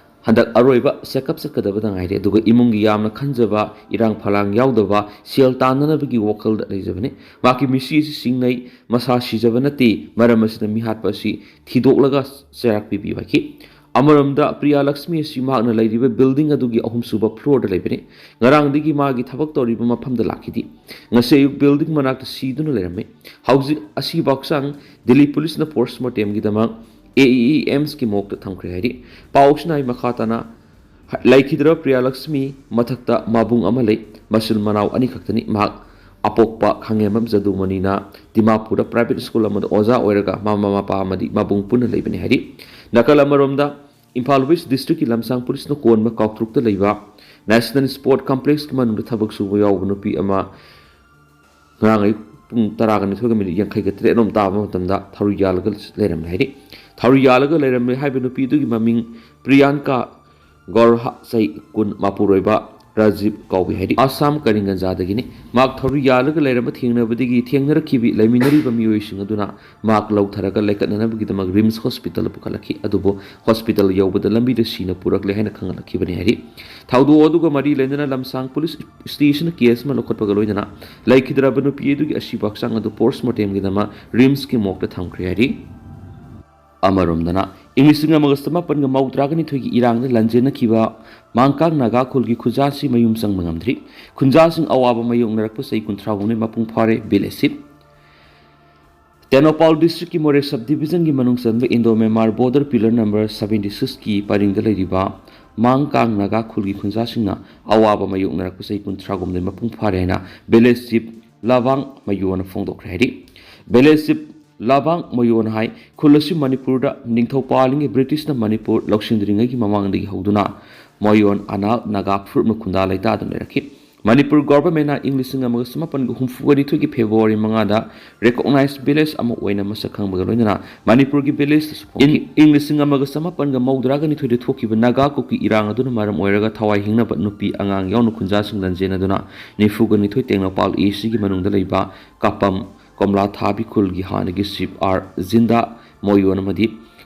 ꯍꯟꯗꯛ ꯑꯔꯣꯏꯕ ꯆꯦꯛꯑꯞ ꯆꯠꯀꯗꯕꯗ ꯉꯥꯏꯔꯦ, ꯑꯗꯨꯒ ꯏꯃꯨꯡꯒꯤ ꯌꯥꯝꯅ ꯈꯟꯖꯕ, ꯏꯔꯥꯡ ꯐꯂꯥꯡ ꯌꯥꯎꯗꯕ ꯁꯦꯜ ꯇꯥꯟꯅꯅꯕꯒꯤ ꯋꯥꯈꯜꯗ ꯂꯩꯖꯕꯅꯤ꯫ ꯃꯍꯥꯛꯀꯤ ꯃꯤꯁꯤ ꯑꯁꯤ ꯆꯤꯡꯅꯩ, ꯃꯁꯥ ꯁꯤꯖꯕ ꯅꯠꯇꯦ, ꯃꯔꯝ ꯑꯁꯤꯅ ꯃꯤꯍꯥꯠꯄ ꯑꯁꯤ ꯊꯤꯗꯣꯛꯂꯒ ꯆꯩꯔꯥꯛ ꯄꯤꯕꯤꯌꯨ ꯍꯥꯏꯈꯤ꯫ ꯑꯃꯔꯣꯝꯗ ꯄ꯭ꯔꯤꯌꯥ ꯂꯛꯁꯃꯤ ꯑꯁꯤ ꯃꯍꯥꯛꯅ ꯂꯩꯔꯤꯕ ꯕꯤꯜꯗꯤꯡ ꯑꯗꯨꯒꯤ ꯑꯍꯨꯝꯁꯨꯕ ꯐ꯭ꯂꯣꯔꯗ ꯂꯩꯕꯅꯤ꯫ ꯉꯔꯥꯡꯗꯒꯤ ꯃꯥꯒꯤ ꯊꯕꯛ ꯇꯧꯔꯤꯕ ꯃꯐꯝꯗ ꯂꯥꯛꯈꯤꯗꯦ꯫ ꯉꯁꯤ ꯑꯌꯨꯛ ꯕꯤꯜꯗꯤꯡ ꯃꯅꯥꯛꯇ ꯁꯤꯗꯨꯅ ꯂꯩꯔꯝꯃꯤ꯫ ꯍꯧꯖꯤꯛ ꯑꯁꯤꯕꯥꯎ ꯆꯥꯡ ꯗꯤꯜꯂꯤ ꯄꯨꯂꯤꯁꯅ ꯄꯣꯁꯃꯣꯔꯇꯦꯝꯒꯤꯗꯃꯛ ꯑꯦ ꯏ ꯏ ꯑꯦꯝꯁꯀꯤ ꯃꯣꯔꯒꯇ ꯊꯝꯈ꯭ꯔꯦ ꯍꯥꯏꯔꯤ꯫ ꯄꯥꯎꯁꯤꯅ ꯍꯥꯏ ꯃꯈꯥ ꯇꯥꯅ ꯂꯩꯈꯤꯗ꯭ꯔꯕ ꯄ꯭ꯔꯤꯌꯥ ꯂꯛꯁꯃꯤ ꯃꯊꯛꯇ ꯃꯕꯨꯡ ꯑꯃ ꯂꯩ꯫ ꯃꯆꯤꯟ ꯃꯅꯥꯎ ꯑꯅꯤꯈꯛꯇꯅꯤ꯫ ꯃꯍꯥꯛ ꯑꯄꯣꯛꯄ ꯈꯥꯉꯦꯝꯕꯝ ꯖꯗꯨꯃꯅꯤꯅ ꯗꯤꯃꯥꯄꯨꯔꯗ ꯄ꯭ꯔꯥꯏꯚꯦꯠ ꯁ꯭ꯀꯨꯜ ꯑꯃꯗ ꯑꯣꯖꯥ ꯑꯣꯏꯔꯒ ꯃꯃꯥ ꯃꯄꯥ ꯑꯃꯗꯤ ꯃꯕꯨꯡ ꯄꯨꯟꯅ ꯂꯩꯕꯅꯤ ꯍꯥꯏꯔꯤ꯫ ꯅꯥꯀꯜ ꯑꯃꯔꯣꯝꯗ ꯏꯝꯐꯥꯜ ꯋꯦꯁ ꯗꯤꯁꯇ꯭ꯔꯤꯛꯀꯤ ꯂꯝꯁꯥꯡ ꯄꯨꯂꯤꯁꯅ ꯀꯣꯟꯕ ꯀꯥꯎꯇ꯭ꯔꯨꯛꯇ ꯂꯩꯕ ꯅꯦꯁꯅꯦꯜ ꯁ꯭ꯄꯣꯔꯠ ꯀꯝꯄ꯭ꯂꯦꯛꯁꯀꯤ ꯃꯅꯨꯡꯗ ꯊꯕꯛ ꯁꯨꯕ ꯌꯥꯎꯕ ꯅꯨꯄꯤ ꯑꯃ ꯉꯔꯥꯡ ꯑꯌꯨꯛ ꯄꯨꯡ ꯇꯔꯥꯒ ꯅꯤꯊꯣꯏꯒ ꯃꯤꯅꯤꯠ ꯌꯥꯡꯈꯩꯒ ꯇꯔꯦꯠ ꯔꯣꯝ ꯇꯥꯕ ꯃꯇꯝꯗ ꯊꯧꯔꯤ ꯌꯥꯜꯂꯒ ꯂꯩꯔꯝꯂꯦ ꯍꯥꯏꯔꯤ꯫ ꯊꯧꯔꯤ ꯌꯥꯜꯂꯒ ꯂꯩꯔꯝꯂꯦ ꯍꯥꯏꯕ ꯅꯨꯄꯤ ꯑꯗꯨꯒꯤ ꯃꯃꯤꯡ ꯄ꯭ꯔꯤꯌꯥꯟꯀꯥ ꯒꯣꯔꯍꯥ ꯆꯍꯤ ꯀꯨꯟ ꯃꯄꯨꯔꯣꯏꯕ ꯔꯥꯖꯤꯕ ꯀꯧꯏ ꯍꯥꯏꯔꯤ꯫ ꯑꯁꯥꯝ ꯀꯔꯤꯡꯒꯟꯖꯥꯗꯒꯤꯅꯤ꯫ ꯃꯍꯥꯛ ꯊꯧꯔꯤ ꯌꯥꯜꯂꯒ ꯂꯩꯔꯝꯕ ꯊꯦꯡꯅꯕꯗꯒꯤ ꯊꯦꯡꯅꯔꯛꯈꯤꯕ ꯂꯩꯃꯤꯟꯅꯔꯤꯕ ꯃꯤꯑꯣꯏꯁꯤꯡ ꯑꯗꯨꯅ ꯃꯍꯥꯛ ꯂꯧꯊꯔꯒ ꯂꯩꯀꯠꯅꯅꯕꯒꯤꯗꯃꯛ ꯔꯤꯝꯁ ꯍꯣꯁꯄꯤꯇꯥꯜꯗ ꯄꯨꯈꯠꯂꯛꯈꯤ꯫ ꯑꯗꯨꯕꯨ ꯍꯣꯁꯄꯤꯇꯥꯜ ꯌꯧꯕꯗ ꯂꯝꯕꯤꯗ ꯁꯤꯅ ꯄꯨꯔꯛꯂꯦ ꯍꯥꯏꯅ ꯈꯪꯍꯜꯂꯛꯈꯤꯕꯅꯤ ꯍꯥꯏꯔꯤ꯫ ꯊꯧꯗꯣꯛ ꯑꯗꯨꯒ ꯃꯔꯤ ꯂꯩꯅꯅ ꯂꯝꯁꯥꯡ ꯄꯨꯂꯤꯁ ꯁ꯭ꯇꯦꯁꯟꯗ ꯀꯦꯁ ꯑꯃ ꯂꯧꯈꯠꯄꯒ ꯂꯣꯏꯅꯅ ꯂꯩꯈꯤꯗ꯭ꯔꯕ ꯅꯨꯄꯤ ꯑꯗꯨꯒꯤ ꯑꯁꯤꯕ ꯍꯛꯆꯥꯡ ꯑꯗꯨ ꯄꯣꯁꯃꯣꯔꯇꯦꯝꯒꯤꯗꯃꯛ ꯔꯤꯝꯁꯀꯤ ꯃꯣꯔꯒꯇ ꯊꯝꯈ꯭ꯔꯦ ꯍꯥꯏꯔꯤ꯫ ꯑꯃꯔꯣꯝꯗꯅ, ꯏꯪ ꯂꯤꯁꯤꯡ ꯑꯃꯒ ꯆꯃꯥꯄꯟꯒ ꯃꯧꯗ꯭ꯔꯥꯒ ꯅꯤꯊꯣꯏꯒꯤ ꯏꯔꯥꯡꯗ ꯂꯥꯟꯖꯦꯟꯅꯈꯤꯕ ꯃꯥꯡꯀꯥꯡ ꯅꯥꯒꯥ ꯈꯨꯜꯒꯤ ꯈꯨꯟꯖꯥꯁꯤ ꯃꯌꯨꯝ ꯆꯪꯕ ꯉꯝꯗ꯭ꯔꯤ꯫ ꯈꯨꯟꯖꯥꯁꯤꯡ ꯑꯋꯥꯕ ꯃꯥꯌꯣꯛꯅꯔꯛꯄ ꯆꯍꯤ ꯀꯨꯟꯊ꯭ꯔꯥ ꯍꯨꯝꯗꯣꯏ ꯃꯄꯨꯡ ꯐꯥꯔꯦ ꯚꯤꯂꯦꯖꯁꯤ꯫ ꯇꯦꯡꯅꯧꯄꯥꯜ ꯗꯤꯁꯇ꯭ꯔꯤꯛꯀꯤ ꯃꯣꯔꯦ ꯁꯕ ꯗꯤꯕꯤꯖꯟꯒꯤ ꯃꯅꯨꯡ ꯆꯟꯕ Indo Myanmar border pillar number seventy ꯁꯤꯛꯁꯀꯤ ꯄꯔꯤꯡꯗ ꯂꯩꯔꯤꯕ ꯃꯥꯡꯀꯥꯡ ꯅꯥꯒꯥ ꯈꯨꯜꯒꯤ ꯈꯨꯟꯖꯥꯁꯤꯡꯅ ꯑꯋꯥꯕ ꯃꯥꯌꯣꯛꯅꯔꯛꯄ ꯆꯍꯤ ꯀꯨꯟꯊ꯭ꯔꯥ ꯍꯨꯝꯗꯣꯏ ꯃꯄꯨꯡ ꯐꯥꯔꯦ ꯍꯥꯏꯅ ꯚꯤꯂꯦꯖ ꯆꯤꯐ ꯂꯥꯕꯥꯡ ꯃꯌꯣꯟꯅ ꯐꯣꯡꯗꯣꯛꯈ꯭ꯔꯦ ꯍꯥꯏꯔꯤ꯫ ꯚꯤꯂꯦꯖ ꯆꯤꯐ ꯂꯥꯕꯥꯡ ꯃꯌꯣꯟ ꯍꯥꯏ ꯈꯨꯜ ꯑꯁꯤ ꯃꯅꯤꯄꯨꯔꯗ ꯅꯤꯡꯊꯧ ꯄꯥꯜꯂꯤꯉꯩ ꯕ꯭ꯔꯤꯇꯤꯁꯅ ꯃꯅꯤꯄꯨꯔ ꯂꯧꯁꯤꯟꯗ꯭ꯔꯤꯉꯩꯒꯤ ꯃꯃꯥꯡꯗꯒꯤ ꯍꯧꯗꯨꯅ ꯃꯌꯣꯟ ꯑꯅꯥꯜ ꯅꯥꯒꯥ ꯐꯨꯔꯨꯞꯅ ꯈꯨꯟꯗꯥ ꯂꯩꯇꯥꯗꯨꯅ ꯂꯩꯔꯛꯈꯤ꯫ ꯃꯅꯤꯄꯨꯔ ꯒꯣꯚꯔꯟꯃꯦꯟꯠꯅ ꯏꯪ ꯂꯤꯁꯤꯡ ꯑꯃꯒ ꯆꯃꯥꯄꯟꯒ ꯍꯨꯝꯐꯨꯒ ꯅꯤꯊꯣꯏꯒꯤ ꯐꯦꯕ꯭ꯔꯨꯋꯥꯔꯤ ꯃꯉꯥꯗ ꯔꯤꯀꯣꯛꯅꯥꯏꯖ ꯚꯤꯂꯦꯖ ꯑꯃ ꯑꯣꯏꯅ ꯃꯁꯛ ꯈꯪꯕꯒ ꯂꯣꯏꯅꯅ ꯃꯅꯤꯄꯨꯔꯒꯤ ꯚꯤꯂꯦꯖꯇꯁꯨ ꯐꯣꯡꯈꯤ꯫ ꯏꯪ ꯂꯤꯁꯤꯡ ꯑꯃꯒ ꯆꯃꯥꯄꯟꯒ ꯃꯧꯗ꯭ꯔꯥꯒ ꯅꯤꯊꯣꯏꯗ ꯊꯣꯛꯈꯤꯕ ꯅꯥꯒꯥ ꯀꯨꯀꯤ ꯏꯔꯥꯡ ꯑꯗꯨꯅ ꯃꯔꯝ ꯑꯣꯏꯔꯒ ꯊꯋꯥꯏ ꯍꯤꯡꯅꯕ ꯅꯨꯄꯤ ꯑꯉꯥꯡ ꯌꯥꯎꯅ ꯈꯨꯟꯖꯥꯁꯤꯡ ꯂꯥꯟꯖꯦꯟꯅꯗꯨꯅ ꯅꯤꯐꯨꯒ ꯅꯤꯊꯣꯏ ꯇꯦꯡꯅꯧꯄꯥꯜ ꯑꯦ ꯁꯤꯒꯤ ꯃꯅꯨꯡꯗ ꯂꯩꯕ ꯀꯥꯄꯝ ꯀꯣꯝꯂꯥ ꯊꯥꯕꯤ ꯈꯨꯜꯒꯤ ꯍꯥꯟꯅꯒꯤ ꯆꯤꯐ ꯑꯥꯔ ꯖꯤꯟꯗꯥ ꯃꯣꯌꯣꯟ ꯑꯃꯗꯤ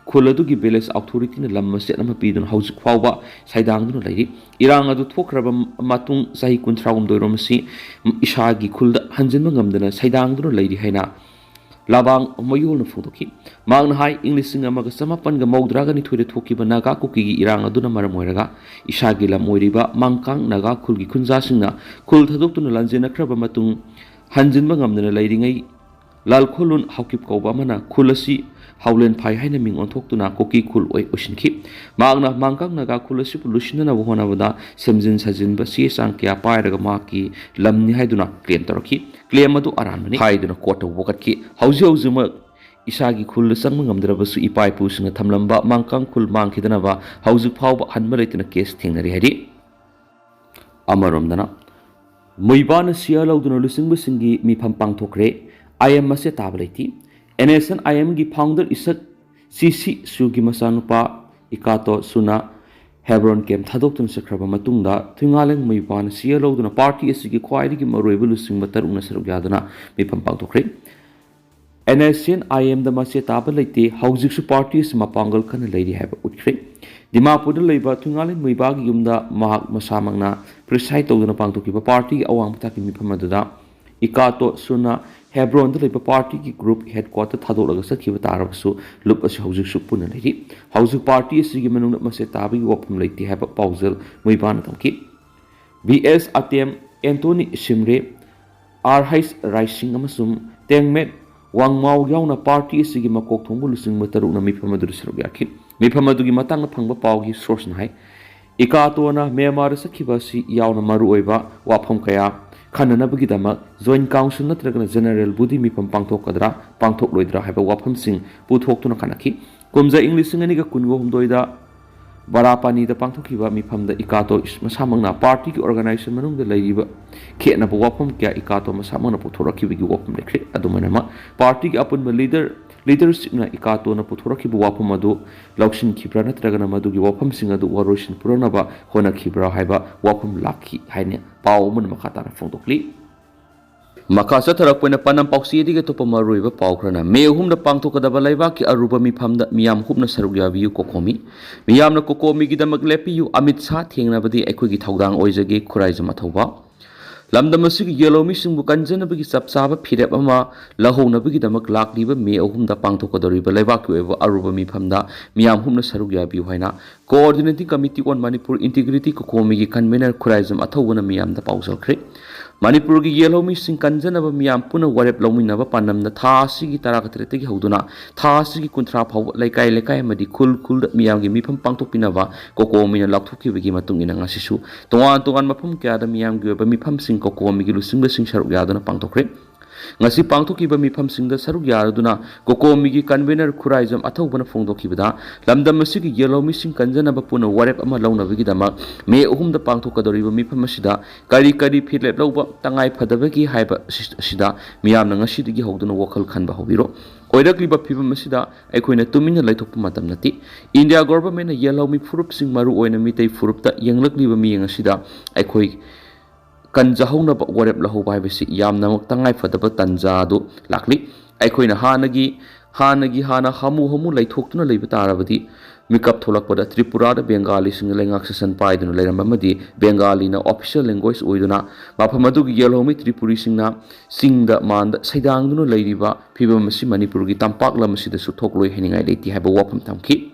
ꯈꯨꯜ ꯑꯗꯨꯒꯤ ꯚꯤꯂꯦꯖ ꯑꯣꯊꯣꯔꯤꯇꯤꯅ ꯂꯝ ꯃꯆꯦꯠ ꯑꯃ ꯄꯤꯗꯨꯅ ꯍꯧꯖꯤꯛ ꯐꯥꯎꯕ ꯁꯩꯗꯥꯡꯗꯨꯅ ꯂꯩꯔꯤ꯫ ꯏꯔꯥꯡ ꯑꯗꯨ ꯊꯣꯛꯈ꯭ꯔꯕ ꯃꯇꯨꯡ ꯆꯍꯤ ꯀꯨꯟꯊ꯭ꯔꯥꯍꯨꯝꯗꯣꯏꯔꯣꯝ ꯑꯁꯤ ꯏꯁꯥꯒꯤ ꯈꯨꯜꯗ ꯍꯟꯖꯤꯟꯕ ꯉꯝꯗꯅ ꯁꯩꯗꯥꯡꯗꯨꯅ ꯂꯩꯔꯤ ꯍꯥꯏꯅ ꯂꯥꯕꯥꯡ ꯃꯌꯣꯜꯅ ꯐꯣꯡꯗꯣꯛꯈꯤ꯫ ꯃꯍꯥꯛꯅ ꯍꯥꯏ, ꯏꯪ ꯂꯤꯁꯤꯡ ꯑꯃꯒ ꯆꯃꯥꯄꯟꯒ ꯃꯧꯗ꯭ꯔꯥꯒ ꯅꯤꯊꯣꯏꯗ ꯊꯣꯛꯈꯤꯕ ꯅꯥꯒꯥ ꯀꯨꯀꯤꯒꯤ ꯏꯔꯥꯡ ꯑꯗꯨꯅ ꯃꯔꯝ ꯑꯣꯏꯔꯒ ꯏꯁꯥꯒꯤ ꯂꯝ ꯑꯣꯏꯔꯤꯕ ꯃꯥꯡꯀꯥꯡ ꯅꯥꯒꯥ ꯈꯨꯜꯒꯤ ꯈꯨꯟꯖꯥꯁꯤꯡꯅ ꯈꯨꯜ ꯊꯥꯗꯣꯛꯇꯨꯅ ꯂꯥꯟꯖꯦꯟꯅꯈ꯭ꯔꯕ ꯃꯇꯨꯡ ꯍꯟꯖꯤꯟꯕ ꯉꯝꯗꯅ ꯂꯩꯔꯤꯉꯩ ꯂꯥꯜꯈꯣꯂꯨꯟ ꯍꯥꯎꯀꯤꯞ ꯀꯧꯕ ꯑꯃꯅ ꯈꯨꯜ ꯑꯁꯤ ꯍꯥꯎꯂꯦꯟꯐꯥꯏ ꯍꯥꯏꯅ ꯃꯤꯡ ꯑꯣꯟꯊꯣꯛꯇꯨꯅ ꯀꯨꯀꯤ ꯈꯨꯜ ꯑꯣꯏ ꯑꯣꯏꯁꯤꯟꯈꯤ꯫ ꯃꯍꯥꯛꯅ ꯃꯥꯡꯀꯥꯡ ꯅꯥꯒꯥ ꯈꯨꯜ ꯑꯁꯤꯕꯨ ꯂꯣꯏꯁꯤꯟꯅꯅꯕ ꯍꯣꯠꯅꯕꯗ ꯁꯦꯝꯖꯤꯟ ꯁꯥꯖꯤꯟꯕ ꯆꯦ ꯆꯥꯡ ꯀꯌꯥ ꯄꯥꯏꯔꯒ ꯃꯍꯥꯛꯀꯤ ꯂꯝꯅꯤ ꯍꯥꯏꯗꯨꯅ ꯀ꯭ꯂꯦꯝ ꯇꯧꯔꯛꯈꯤ꯫ ꯀ꯭ꯂꯦꯝ ꯑꯗꯨ ꯑꯔꯥꯟꯕꯅꯤ ꯍꯥꯏꯗꯨꯅ ꯀꯣꯔꯠꯇ ꯋꯥꯀꯠꯈꯤ꯫ ꯍꯧꯖꯤꯛ ꯍꯧꯖꯤꯛꯃꯛ ꯏꯁꯥꯒꯤ ꯈꯨꯜꯗ ꯆꯪꯕ ꯉꯝꯗ꯭ꯔꯕꯁꯨ ꯏꯄꯥ ꯏꯄꯨꯁꯤꯡꯅ ꯊꯝꯂꯝꯕ ꯃꯥꯡꯀꯥꯡ ꯈꯨꯜ ꯃꯥꯡꯈꯤꯗꯅꯕ ꯍꯧꯖꯤꯛ ꯐꯥꯎꯕ ꯍꯟꯕ ꯂꯩꯇꯅ ꯀꯦꯁ ꯊꯦꯡꯅꯔꯤ ꯍꯥꯏꯔꯤ꯫ ꯑꯃꯔꯣꯝꯗꯅ, ꯃꯨꯏꯕꯥꯅ ꯁꯤꯌꯥ ꯂꯧꯗꯨꯅ ꯂꯨꯆꯤꯡꯕꯁꯤꯡꯒꯤ ꯃꯤꯐꯝ ꯄꯥꯡꯊꯣꯛꯈ꯭ꯔꯦ꯫ ꯑꯥꯏ ꯑꯦꯝ ꯃꯆꯦꯠ ꯇꯥꯕ ꯂꯩꯇꯦ꯫ ꯑꯦꯟ ꯑꯦꯁ ꯑꯦꯟ ꯑꯥꯏ ꯑꯦꯝꯒꯤ ꯐꯥꯎꯟꯗꯔ ꯏꯁꯛ ꯁꯤ ꯁꯤ ꯁꯨꯒꯤ ꯃꯆꯥꯅꯨꯄꯥ ꯏꯀꯥꯇꯣ ꯁꯨꯅ ꯍꯦꯕ꯭ꯔꯣꯟ ꯀꯦꯝ ꯊꯥꯗꯣꯛꯇꯨꯅ ꯆꯠꯈ꯭ꯔꯕ ꯃꯇꯨꯡꯗ, ꯊꯨꯏꯉꯥꯂꯦꯡ ꯃꯩꯕꯥꯅ ꯁꯤꯌꯔ ꯂꯧꯗꯨꯅ ꯄꯥꯔꯇꯤ ꯑꯁꯤꯒꯤ ꯈ꯭ꯋꯥꯏꯗꯒꯤ ꯃꯔꯨꯑꯣꯏꯕ ꯂꯨꯆꯤꯡꯕ ꯇꯔꯨꯛꯅ ꯁꯔꯨꯛ ꯌꯥꯗꯨꯅ ꯃꯤꯐꯝ ꯄꯥꯡꯊꯣꯛꯈ꯭ꯔꯦ꯫ ꯑꯦꯟ ꯑꯦꯁ ꯑꯦꯟ ꯑꯥꯏ ꯑꯦꯝꯗ ꯃꯆꯦ ꯇꯥꯕ ꯂꯩꯇꯦ, ꯍꯧꯖꯤꯛꯁꯨ ꯄꯥꯔꯇꯤ ꯑꯁꯤ ꯃꯄꯥꯡꯒꯜ ꯀꯟꯅ ꯂꯩꯔꯤ ꯍꯥꯏꯕ ꯎꯠꯈ꯭ꯔꯦ꯫ ꯗꯤꯃꯥꯄꯨꯔꯗ ꯂꯩꯕ ꯊꯨꯏꯉꯥꯂꯦꯡ ꯃꯩꯕꯥꯒꯤ ꯌꯨꯝꯗ ꯃꯍꯥꯛ ꯃꯁꯥꯃꯛꯅ ꯄ꯭ꯔꯤꯁꯥꯏꯗ ꯇꯧꯗꯨꯅ ꯄꯥꯡꯊꯣꯛꯈꯤꯕ ꯄꯥꯔꯇꯤꯒꯤ ꯑꯋꯥꯡꯕ ꯊꯥꯛꯀꯤ ꯃꯤꯐꯝ ꯑꯗꯨꯗ ꯏꯀꯥꯇꯣ ꯁꯨꯅ ꯍꯦꯕ꯭ꯔꯣꯟꯗ ꯂꯩꯕ ꯄꯥꯔꯇꯤꯒꯤ ꯒ꯭ꯔꯨꯞ ꯍꯦꯗꯀ꯭ꯋꯥꯇꯔ ꯊꯥꯗꯣꯛꯂꯒ ꯆꯠꯈꯤꯕ ꯇꯥꯔꯕꯁꯨ, ꯂꯨꯞ ꯑꯁꯤ ꯍꯧꯖꯤꯛꯁꯨ ꯄꯨꯟꯅ ꯂꯩꯔꯤ꯫ ꯍꯧꯖꯤꯛ ꯄꯥꯔꯇꯤ ꯑꯁꯤꯒꯤ ꯃꯅꯨꯡꯗ ꯃꯆꯦ ꯇꯥꯕꯒꯤ ꯋꯥꯐꯝ ꯂꯩꯇꯦ ꯍꯥꯏꯕ ꯄꯥꯎꯖꯦꯜ ꯃꯩꯕꯥꯅ ꯊꯝꯈꯤ꯫ ꯕꯤ ꯑꯦꯁ ꯑꯇꯦꯝ, ꯑꯦꯟꯇꯣꯅꯤ ꯁꯤꯝꯔꯦ, ꯑꯥꯔ ꯍꯩꯆ ꯔꯥꯏꯁꯤꯡ ꯑꯃꯁꯨꯡ ꯇꯦꯡꯃꯦꯠ ꯋꯥꯡꯃꯥꯎ ꯌꯥꯎꯅ ꯄꯥꯔꯇꯤ ꯑꯁꯤꯒꯤ ꯃꯀꯣꯛ ꯊꯣꯡꯕ ꯂꯨꯆꯤꯡꯕ ꯇꯔꯨꯛꯅ ꯃꯤꯐꯝ ꯑꯗꯨꯗ ꯁꯔꯨꯛ ꯌꯥꯈꯤ꯫ ꯃꯤꯐꯝ ꯑꯗꯨꯒꯤ ꯃꯇꯥꯡꯗ ꯐꯪꯕ ꯄꯥꯎꯒꯤ ꯁꯣꯔꯁꯅ ꯍꯥꯏ, ꯏꯀꯥꯇꯣꯅ ꯃ꯭ꯌꯥꯟꯃꯥꯔꯗ ꯆꯠꯈꯤꯕ ꯑꯁꯤ ꯌꯥꯎꯅ ꯃꯔꯨꯑꯣꯏꯕ ꯋꯥꯐꯝ ꯀꯌꯥ ꯈꯟꯅꯅꯕꯒꯤꯗꯃꯛ ꯖꯣꯏꯟ ꯀꯥꯎꯟꯁꯤꯜ ꯅꯠꯇ꯭ꯔꯒꯅ ꯖꯦꯅꯔꯦꯜ ꯕꯣꯗꯤ ꯃꯤꯐꯝ ꯄꯥꯡꯊꯣꯛꯀꯗ꯭ꯔꯥ, ꯄꯥꯡꯊꯣꯛꯂꯣꯏꯗ꯭ꯔꯥ ꯍꯥꯏꯕ ꯋꯥꯐꯝꯁꯤꯡ ꯄꯨꯊꯣꯛꯇꯨꯅ ꯈꯟꯅꯈꯤ꯫ ꯀꯨꯝꯖꯥ ꯏꯪ ꯂꯤꯁꯤꯡ ꯑꯅꯤꯒ ꯀꯨꯟꯒ ꯍꯨꯝꯗꯣꯏꯗ ꯕꯔꯥꯄꯥꯅꯤꯗ ꯄꯥꯡꯊꯣꯛꯈꯤꯕ ꯃꯤꯐꯝꯗ ꯏꯀꯥꯇꯣ ꯃꯁꯥꯃꯛꯅ ꯄꯥꯔꯇꯤꯒꯤ ꯑꯣꯔꯒꯅꯥꯏꯖꯦꯁꯟ ꯃꯅꯨꯡꯗ ꯂꯩꯔꯤꯕ ꯈꯦꯠꯅꯕ ꯋꯥꯐꯝ ꯀꯌꯥ ꯏꯀꯥꯇꯣ ꯃꯁꯥꯃꯛꯅ ꯄꯨꯊꯣꯔꯛꯈꯤꯕꯒꯤ ꯋꯥꯐꯝ ꯂꯩꯈ꯭ꯔꯦ꯫ ꯑꯗꯨꯃꯥꯏꯅꯃꯛ ꯄꯥꯔꯇꯤꯒꯤ ꯑꯄꯨꯟꯕ ꯂꯤꯗꯔ, ꯂꯤꯗꯔꯁꯤꯞꯅ ꯏꯀꯥꯇꯣꯅ ꯄꯨꯊꯣꯔꯛꯈꯤꯕ ꯋꯥꯐꯝ ꯑꯗꯨ ꯂꯧꯁꯤꯟꯈꯤꯕ꯭ꯔꯥ ꯅꯠꯇ꯭ꯔꯒꯅ ꯃꯗꯨꯒꯤ ꯋꯥꯐꯝꯁꯤꯡ ꯑꯗꯨ ꯋꯥꯔꯣꯏꯁꯤꯟ ꯄꯨꯔꯛꯅꯕ ꯍꯣꯠꯅꯈꯤꯕ꯭ꯔꯥ ꯍꯥꯏꯕ ꯋꯥꯐꯝ ꯂꯥꯛꯈꯤ ꯍꯥꯏꯅ ꯄꯥꯎ ꯑꯃꯅ ꯃꯈꯥ ꯇꯥꯅ ꯐꯣꯡꯗꯣꯛꯂꯤ꯫ ꯃꯈꯥ ꯆꯠꯊꯔꯛꯄ ꯑꯣꯏꯅ ꯄꯥꯟꯗꯝ ꯄꯥꯎꯆꯦꯗꯒꯤ ꯑꯇꯣꯞꯄ ꯃꯔꯨꯑꯣꯏꯕ ꯄꯥꯎ ꯈꯔꯅ, ꯃꯦ ꯑꯍꯨꯝꯗ ꯄꯥꯡꯊꯣꯛꯀꯗꯕ ꯂꯩꯕꯥꯛꯀꯤ ꯑꯔꯨꯕ ꯃꯤꯐꯝꯗ ꯃꯤꯌꯥꯝ ꯍꯨꯞꯅ ꯁꯔꯨꯛ ꯌꯥꯕꯤꯌꯨ, ꯀꯣꯀꯣꯃꯤ꯫ ꯃꯤꯌꯥꯝꯅ ꯀꯣꯀꯣꯃꯤꯒꯤꯗꯃꯛ ꯂꯦꯞꯄꯤꯌꯨ, ꯑꯃꯤꯠ ꯁꯥꯍ ꯊꯦꯡꯅꯕꯗꯤ ꯑꯩꯈꯣꯏꯒꯤ ꯊꯧꯗꯥꯡ ꯑꯣꯏꯖꯒꯦ, ꯈꯨꯔꯥꯏꯖꯝ ꯑꯊꯧꯕ꯫ ꯂꯝꯗꯝ ꯑꯁꯤꯒꯤ ꯌꯦꯜꯍꯧꯃꯤꯁꯤꯡꯕꯨ ꯀꯟꯖꯅꯕꯒꯤ ꯆꯞ ꯆꯥꯕ ꯐꯤꯔꯦꯞ ꯑꯃ ꯂꯧꯍꯧꯅꯕꯒꯤꯗꯃꯛ ꯂꯥꯛꯂꯤꯕ ꯃꯦ ꯑꯍꯨꯝꯗ ꯄꯥꯡꯊꯣꯛꯀꯗꯧꯔꯤꯕ ꯂꯩꯕꯥꯛꯀꯤ ꯑꯣꯏꯕ ꯑꯔꯨꯕ ꯃꯤꯐꯝꯗ ꯃꯤꯌꯥꯝ ꯍꯨꯞꯅ ꯁꯔꯨꯛ ꯌꯥꯕꯤꯌꯨ ꯍꯥꯏꯅ Coordinating Committee on Manipur Integrity, ꯀꯣꯀꯣꯃꯤꯒꯤ ꯀꯟꯚꯦꯅꯔ ꯈꯨꯔꯥꯏꯖꯝ ꯑꯊꯧꯕꯅ ꯃꯤꯌꯥꯝꯗ ꯄꯥꯎꯖꯦꯜꯈ꯭ꯔꯦ꯫ ꯃꯅꯤꯄꯨꯔꯒꯤ ꯌꯦꯜꯍꯧꯃꯤꯁꯤꯡ ꯀꯟꯖꯅꯕ ꯃꯤꯌꯥꯝ ꯄꯨꯟꯅ ꯋꯥꯔꯦꯞ ꯂꯧꯃꯤꯟꯅꯕ ꯄꯥꯟꯗꯝꯗ ꯊꯥ ꯑꯁꯤꯒꯤ ꯇꯔꯥꯇꯔꯦꯠꯇꯒꯤ ꯍꯧꯗꯨꯅ ꯊꯥ ꯑꯁꯤꯒꯤ ꯀꯨꯟꯊ꯭ꯔꯥ ꯐꯥꯎꯕ ꯂꯩꯀꯥꯏ ꯂꯩꯀꯥꯏ ꯑꯃꯗꯤ ꯈꯨꯜ ꯈꯨꯜꯗ ꯃꯤꯌꯥꯝꯒꯤ ꯃꯤꯐꯝ ꯄꯥꯡꯊꯣꯛꯄꯤꯅꯕ ꯀꯣꯀꯣꯃꯤꯅ ꯂꯥꯎꯊꯣꯛꯈꯤꯕꯒꯤ ꯃꯇꯨꯡ ꯏꯟꯅ ꯉꯁꯤꯁꯨ ꯇꯣꯉꯥꯟ ꯇꯣꯉꯥꯟꯕ ꯃꯐꯝ ꯀꯌꯥꯗ ꯃꯤꯌꯥꯝꯒꯤ ꯑꯣꯏꯕ ꯃꯤꯐꯝꯁꯤꯡ ꯀꯣꯀꯣꯃꯤꯒꯤ ꯂꯨꯆꯤꯡꯕꯁꯤꯡ ꯁꯔꯨꯛ ꯌꯥꯗꯨꯅ ꯄꯥꯡꯊꯣꯛꯈ꯭ꯔꯦ꯫ ꯉꯁꯤ ꯄꯥꯡꯊꯣꯛꯈꯤꯕ ꯃꯤꯐꯝꯁꯤꯡꯗ ꯁꯔꯨꯛ ꯌꯥꯔꯗꯨꯅ ꯀꯣꯀꯣꯃꯤꯒꯤ convener ꯈꯨꯔꯥꯏꯖꯝ ꯑꯊꯧꯕꯅ ꯐꯣꯡꯗꯣꯛꯈꯤꯕꯗ, ꯂꯝꯗꯝ ꯑꯁꯤꯒꯤ ꯌꯦꯜꯍꯧꯃꯤꯁꯤꯡ ꯀꯟꯖꯅꯕ ꯄꯨꯟꯅ ꯋꯥꯔꯦꯞ ꯑꯃ ꯂꯧꯅꯕꯒꯤꯗꯃꯛ ꯃꯦ ꯑꯍꯨꯝꯗ ꯄꯥꯡꯊꯣꯛꯀꯗꯧꯔꯤꯕ ꯃꯤꯐꯝ ꯑꯁꯤꯗ ꯀꯔꯤ ꯀꯔꯤ ꯐꯤꯔꯦꯞ ꯂꯧꯕ ꯇꯉꯥꯏ ꯐꯗꯕꯒꯦ ꯍꯥꯏꯕ ꯑꯁꯤ-, ꯑꯁꯤꯗ ꯃꯤꯌꯥꯝꯅ ꯉꯁꯤꯗꯒꯤ ꯍꯧꯗꯨꯅ ꯋꯥꯈꯜ ꯈꯟꯕ ꯍꯧꯕꯤꯔꯣ꯫ ꯑꯣꯏꯔꯛꯂꯤꯕ ꯐꯤꯕꯝ ꯑꯁꯤꯗ ꯑꯩꯈꯣꯏꯅ ꯇꯨꯃꯤꯟꯅ ꯂꯩꯊꯣꯛꯄ ꯃꯇꯝ ꯅꯠꯇꯦ꯫ ꯏꯟꯗꯤꯌꯥ ꯒꯣꯚꯔꯟꯃꯦꯟꯠꯅ ꯌꯦꯜꯍꯧꯃꯤ ꯐꯨꯔꯨꯞꯁꯤꯡ, ꯃꯔꯨꯑꯣꯏꯅ ꯃꯤꯇꯩ ꯐꯨꯔꯨꯞꯇ ꯌꯦꯡꯂꯛꯂꯤꯕ ꯃꯤꯠꯌꯦꯡ ꯑꯁꯤꯗ ꯑꯩꯈꯣꯏ ꯀꯟꯖꯍꯧꯅꯕ ꯋꯥꯔꯦꯞ ꯂꯧꯍꯧꯕ ꯍꯥꯏꯕꯁꯤ ꯌꯥꯝꯅꯃꯛ ꯇꯉꯥꯏꯐꯗꯕ ꯇꯥꯟꯖꯥ ꯑꯗꯨ ꯂꯥꯛꯂꯤ꯫ ꯑꯩꯈꯣꯏꯅ ꯍꯥꯟꯅꯒꯤ, ꯍꯥꯟꯅꯒꯤ ꯍꯥꯟꯅ ꯍꯥꯃꯨ ꯍꯥꯃꯨ ꯂꯩꯊꯣꯛꯇꯨꯅ ꯂꯩꯕ ꯇꯥꯔꯕꯗꯤ, ꯃꯤꯀꯞ ꯊꯣꯛꯂꯛꯄꯗ ꯇ꯭ꯔꯤꯄꯨꯔꯥꯗ ꯕꯦꯡꯒꯥꯂꯤꯁꯤꯡꯅ ꯂꯩꯉꯥꯛ ꯁꯥꯁꯟ ꯄꯥꯏꯗꯨꯅ ꯂꯩꯔꯝꯕ ꯑꯃꯗꯤ ꯕꯦꯡꯒꯥꯂꯤꯅ official language ꯑꯣꯏꯗꯨꯅ ꯃꯐꯝ ꯑꯗꯨꯒꯤ ꯌꯦꯜꯍꯧꯃꯤ ꯇ꯭ꯔꯤꯄꯨꯔꯤꯁꯤꯡꯅ ꯆꯤꯡꯗ ꯃꯥꯟꯗ ꯁꯩꯗꯥꯡꯗꯨꯅ ꯂꯩꯔꯤꯕ ꯐꯤꯕꯝ ꯑꯁꯤ ꯃꯅꯤꯄꯨꯔꯒꯤ ꯇꯝꯄꯥꯛ ꯂꯝ ꯑꯁꯤꯗꯁꯨ ꯊꯣꯛꯂꯣꯏ ꯍꯥꯏꯅꯤꯡꯉꯥꯏ ꯂꯩꯇꯦ ꯍꯥꯏꯕ ꯋꯥꯐꯝ ꯊꯝꯈꯤ꯫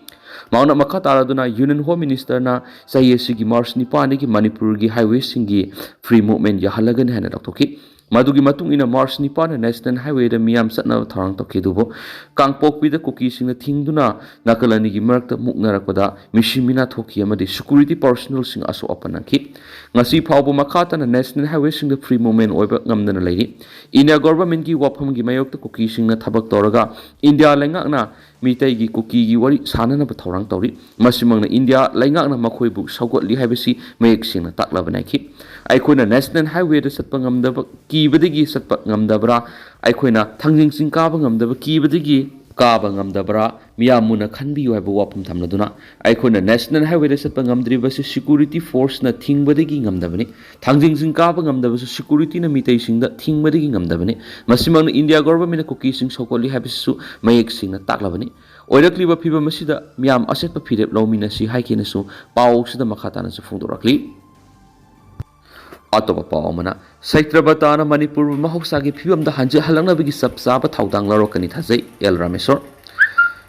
ꯃꯍꯥꯛꯅ ꯃꯈꯥ ꯇꯥꯔꯗꯨꯅ Union Home Ministerꯅ ꯆꯍꯤ ꯑꯁꯤꯒꯤ March ꯅꯤꯄꯥꯟꯗꯒꯤ ꯃꯅꯤꯄꯨꯔꯒꯤ highwayꯁꯤꯡꯒꯤ free movement ꯌꯥꯍꯜꯂꯒꯅꯤ ꯍꯥꯏꯅ ꯂꯥꯎꯊꯣꯛꯈꯤ꯫ ꯃꯗꯨꯒꯤ ꯃꯇꯨꯡ ꯏꯟꯅ March ꯅꯤꯄꯥꯟꯗ National Highwayꯗ ꯃꯤꯌꯥꯝ ꯆꯠꯅꯕ ꯊꯧꯔꯥꯡ ꯇꯧꯈꯤ꯫ ꯑꯗꯨꯕꯨ ꯀꯥꯡꯄꯣꯛꯄꯤꯗ ꯀꯨꯀꯤꯁꯤꯡꯅ ꯊꯤꯡꯗꯨꯅ ꯅꯥꯀꯜ ꯑꯅꯤꯒꯤ ꯃꯔꯛꯇ ꯃꯨꯛꯅꯔꯛꯄꯗ ꯃꯤꯁꯤ ꯃꯤꯅꯥ ꯊꯣꯛꯈꯤ ꯑꯃꯗꯤ security personnelꯁꯤꯡ ꯑꯁꯣꯛ ꯑꯄꯟ ꯅꯪꯈꯤ꯫ ꯉꯁꯤ ꯐꯥꯎꯕ ꯃꯈꯥ ꯇꯥꯅ National Highwayꯁꯤꯡꯗ free movement ꯑꯣꯏꯕ ꯉꯝꯗꯅ ꯂꯩꯔꯤ꯫ ꯏꯟꯗꯤꯌꯥ ꯒꯣꯚꯔꯟꯃꯦꯟꯠꯀꯤ ꯋꯥꯐꯝꯒꯤ ꯃꯥꯌꯣꯛꯇ ꯀꯨꯀꯤꯁꯤꯡꯅ ꯊꯕꯛ ꯇꯧꯔꯒ ꯏꯟꯗꯤꯌꯥ ꯂꯩꯉꯥꯛꯅ ꯃꯤꯇꯩꯒꯤ ꯀꯨꯀꯤꯒꯤ ꯋꯥꯔꯤ ꯁꯥꯅꯅꯕ ꯊꯧꯔꯥꯡ ꯇꯧꯔꯤ꯫ ꯃꯁꯤꯃꯛꯅ ꯏꯟꯗꯤꯌꯥ ꯂꯩꯉꯥꯛꯅ ꯃꯈꯣꯏꯕꯨ ꯁꯧꯒꯠꯂꯤ ꯍꯥꯏꯕꯁꯤ ꯃꯌꯦꯛ ꯁꯦꯡꯅ ꯇꯥꯛꯂꯕꯅꯤ ꯍꯥꯏꯈꯤ꯫ ꯑꯩꯈꯣꯏꯅ National Highwayꯗ ꯆꯠꯄ ꯉꯝꯗꯕ, ꯀꯤꯕꯗꯒꯤ ꯆꯠꯄ ꯉꯝꯗꯕ꯭ꯔꯥ? ꯑꯩꯈꯣꯏꯅ ꯊꯥꯡꯖꯤꯡ ꯆꯤꯡ ꯀꯥꯕ ꯉꯝꯗꯕ, ꯀꯤꯕꯗꯒꯤ ꯀꯥꯕ ꯉꯝꯗꯕ꯭ꯔꯥ? ꯃꯤꯌꯥꯝ ꯃꯨꯟꯅ ꯈꯟꯕꯤꯌꯨ ꯍꯥꯏꯕ ꯋꯥꯐꯝ ꯊꯝꯂꯗꯨꯅ, ꯑꯩꯈꯣꯏꯅ National Highwayꯗ ꯆꯠꯄ ꯉꯝꯗ꯭ꯔꯤꯕꯁꯤ security forceꯅ ꯊꯤꯡꯕꯗꯒꯤ ꯉꯝꯗꯕꯅꯤ꯫ ꯊꯥꯡꯖꯤꯡ ꯆꯤꯡ ꯀꯥꯕ ꯉꯝꯗꯕꯁꯨ securityꯅ ꯃꯤꯇꯩꯁꯤꯡꯗ ꯊꯤꯡꯕꯗꯒꯤ ꯉꯝꯗꯕꯅꯤ꯫ ꯃꯁꯤꯃꯛꯅ ꯏꯟꯗꯤꯌꯥ ꯒꯣꯚꯔꯟꯃꯦꯟꯠꯅ ꯀꯨꯀꯤꯁꯤꯡ ꯁꯧꯒꯠꯂꯤ ꯍꯥꯏꯕꯁꯤꯁꯨ ꯃꯌꯦꯛ ꯁꯦꯡꯅ ꯇꯥꯛꯂꯕꯅꯤ꯫ ꯑꯣꯏꯔꯛꯂꯤꯕ ꯐꯤꯕꯝ ꯑꯁꯤꯗ ꯃꯤꯌꯥꯝ ꯑꯆꯦꯠꯄ ꯐꯤꯔꯦꯞ ꯂꯧꯃꯤꯟꯅꯁꯤ ꯍꯥꯏꯈꯤꯅꯁꯨ ꯄꯥꯎꯁꯤꯗ ꯃꯈꯥ ꯇꯥꯅꯁꯨ ꯐꯣꯡꯗꯣꯔꯛꯂꯤ꯫ ꯑꯇꯣꯞꯄ ꯄꯥꯎ ꯑꯃꯅ, ꯁꯩꯇ꯭ꯔꯕꯇꯥꯅ ꯃꯅꯤꯄꯨꯔꯕꯨ ꯃꯍꯧꯁꯥꯒꯤ ꯐꯤꯕꯝꯗ ꯍꯟꯖ-, ꯍꯜꯂꯛꯅꯕꯒꯤ ꯆꯞ ꯆꯥꯕ ꯊꯧꯗꯥꯡ ꯂꯧꯔꯛꯀꯅꯤ ꯊꯥꯖꯩ, ꯑꯦꯜ ꯔꯥꯃꯦꯁꯣꯔ꯫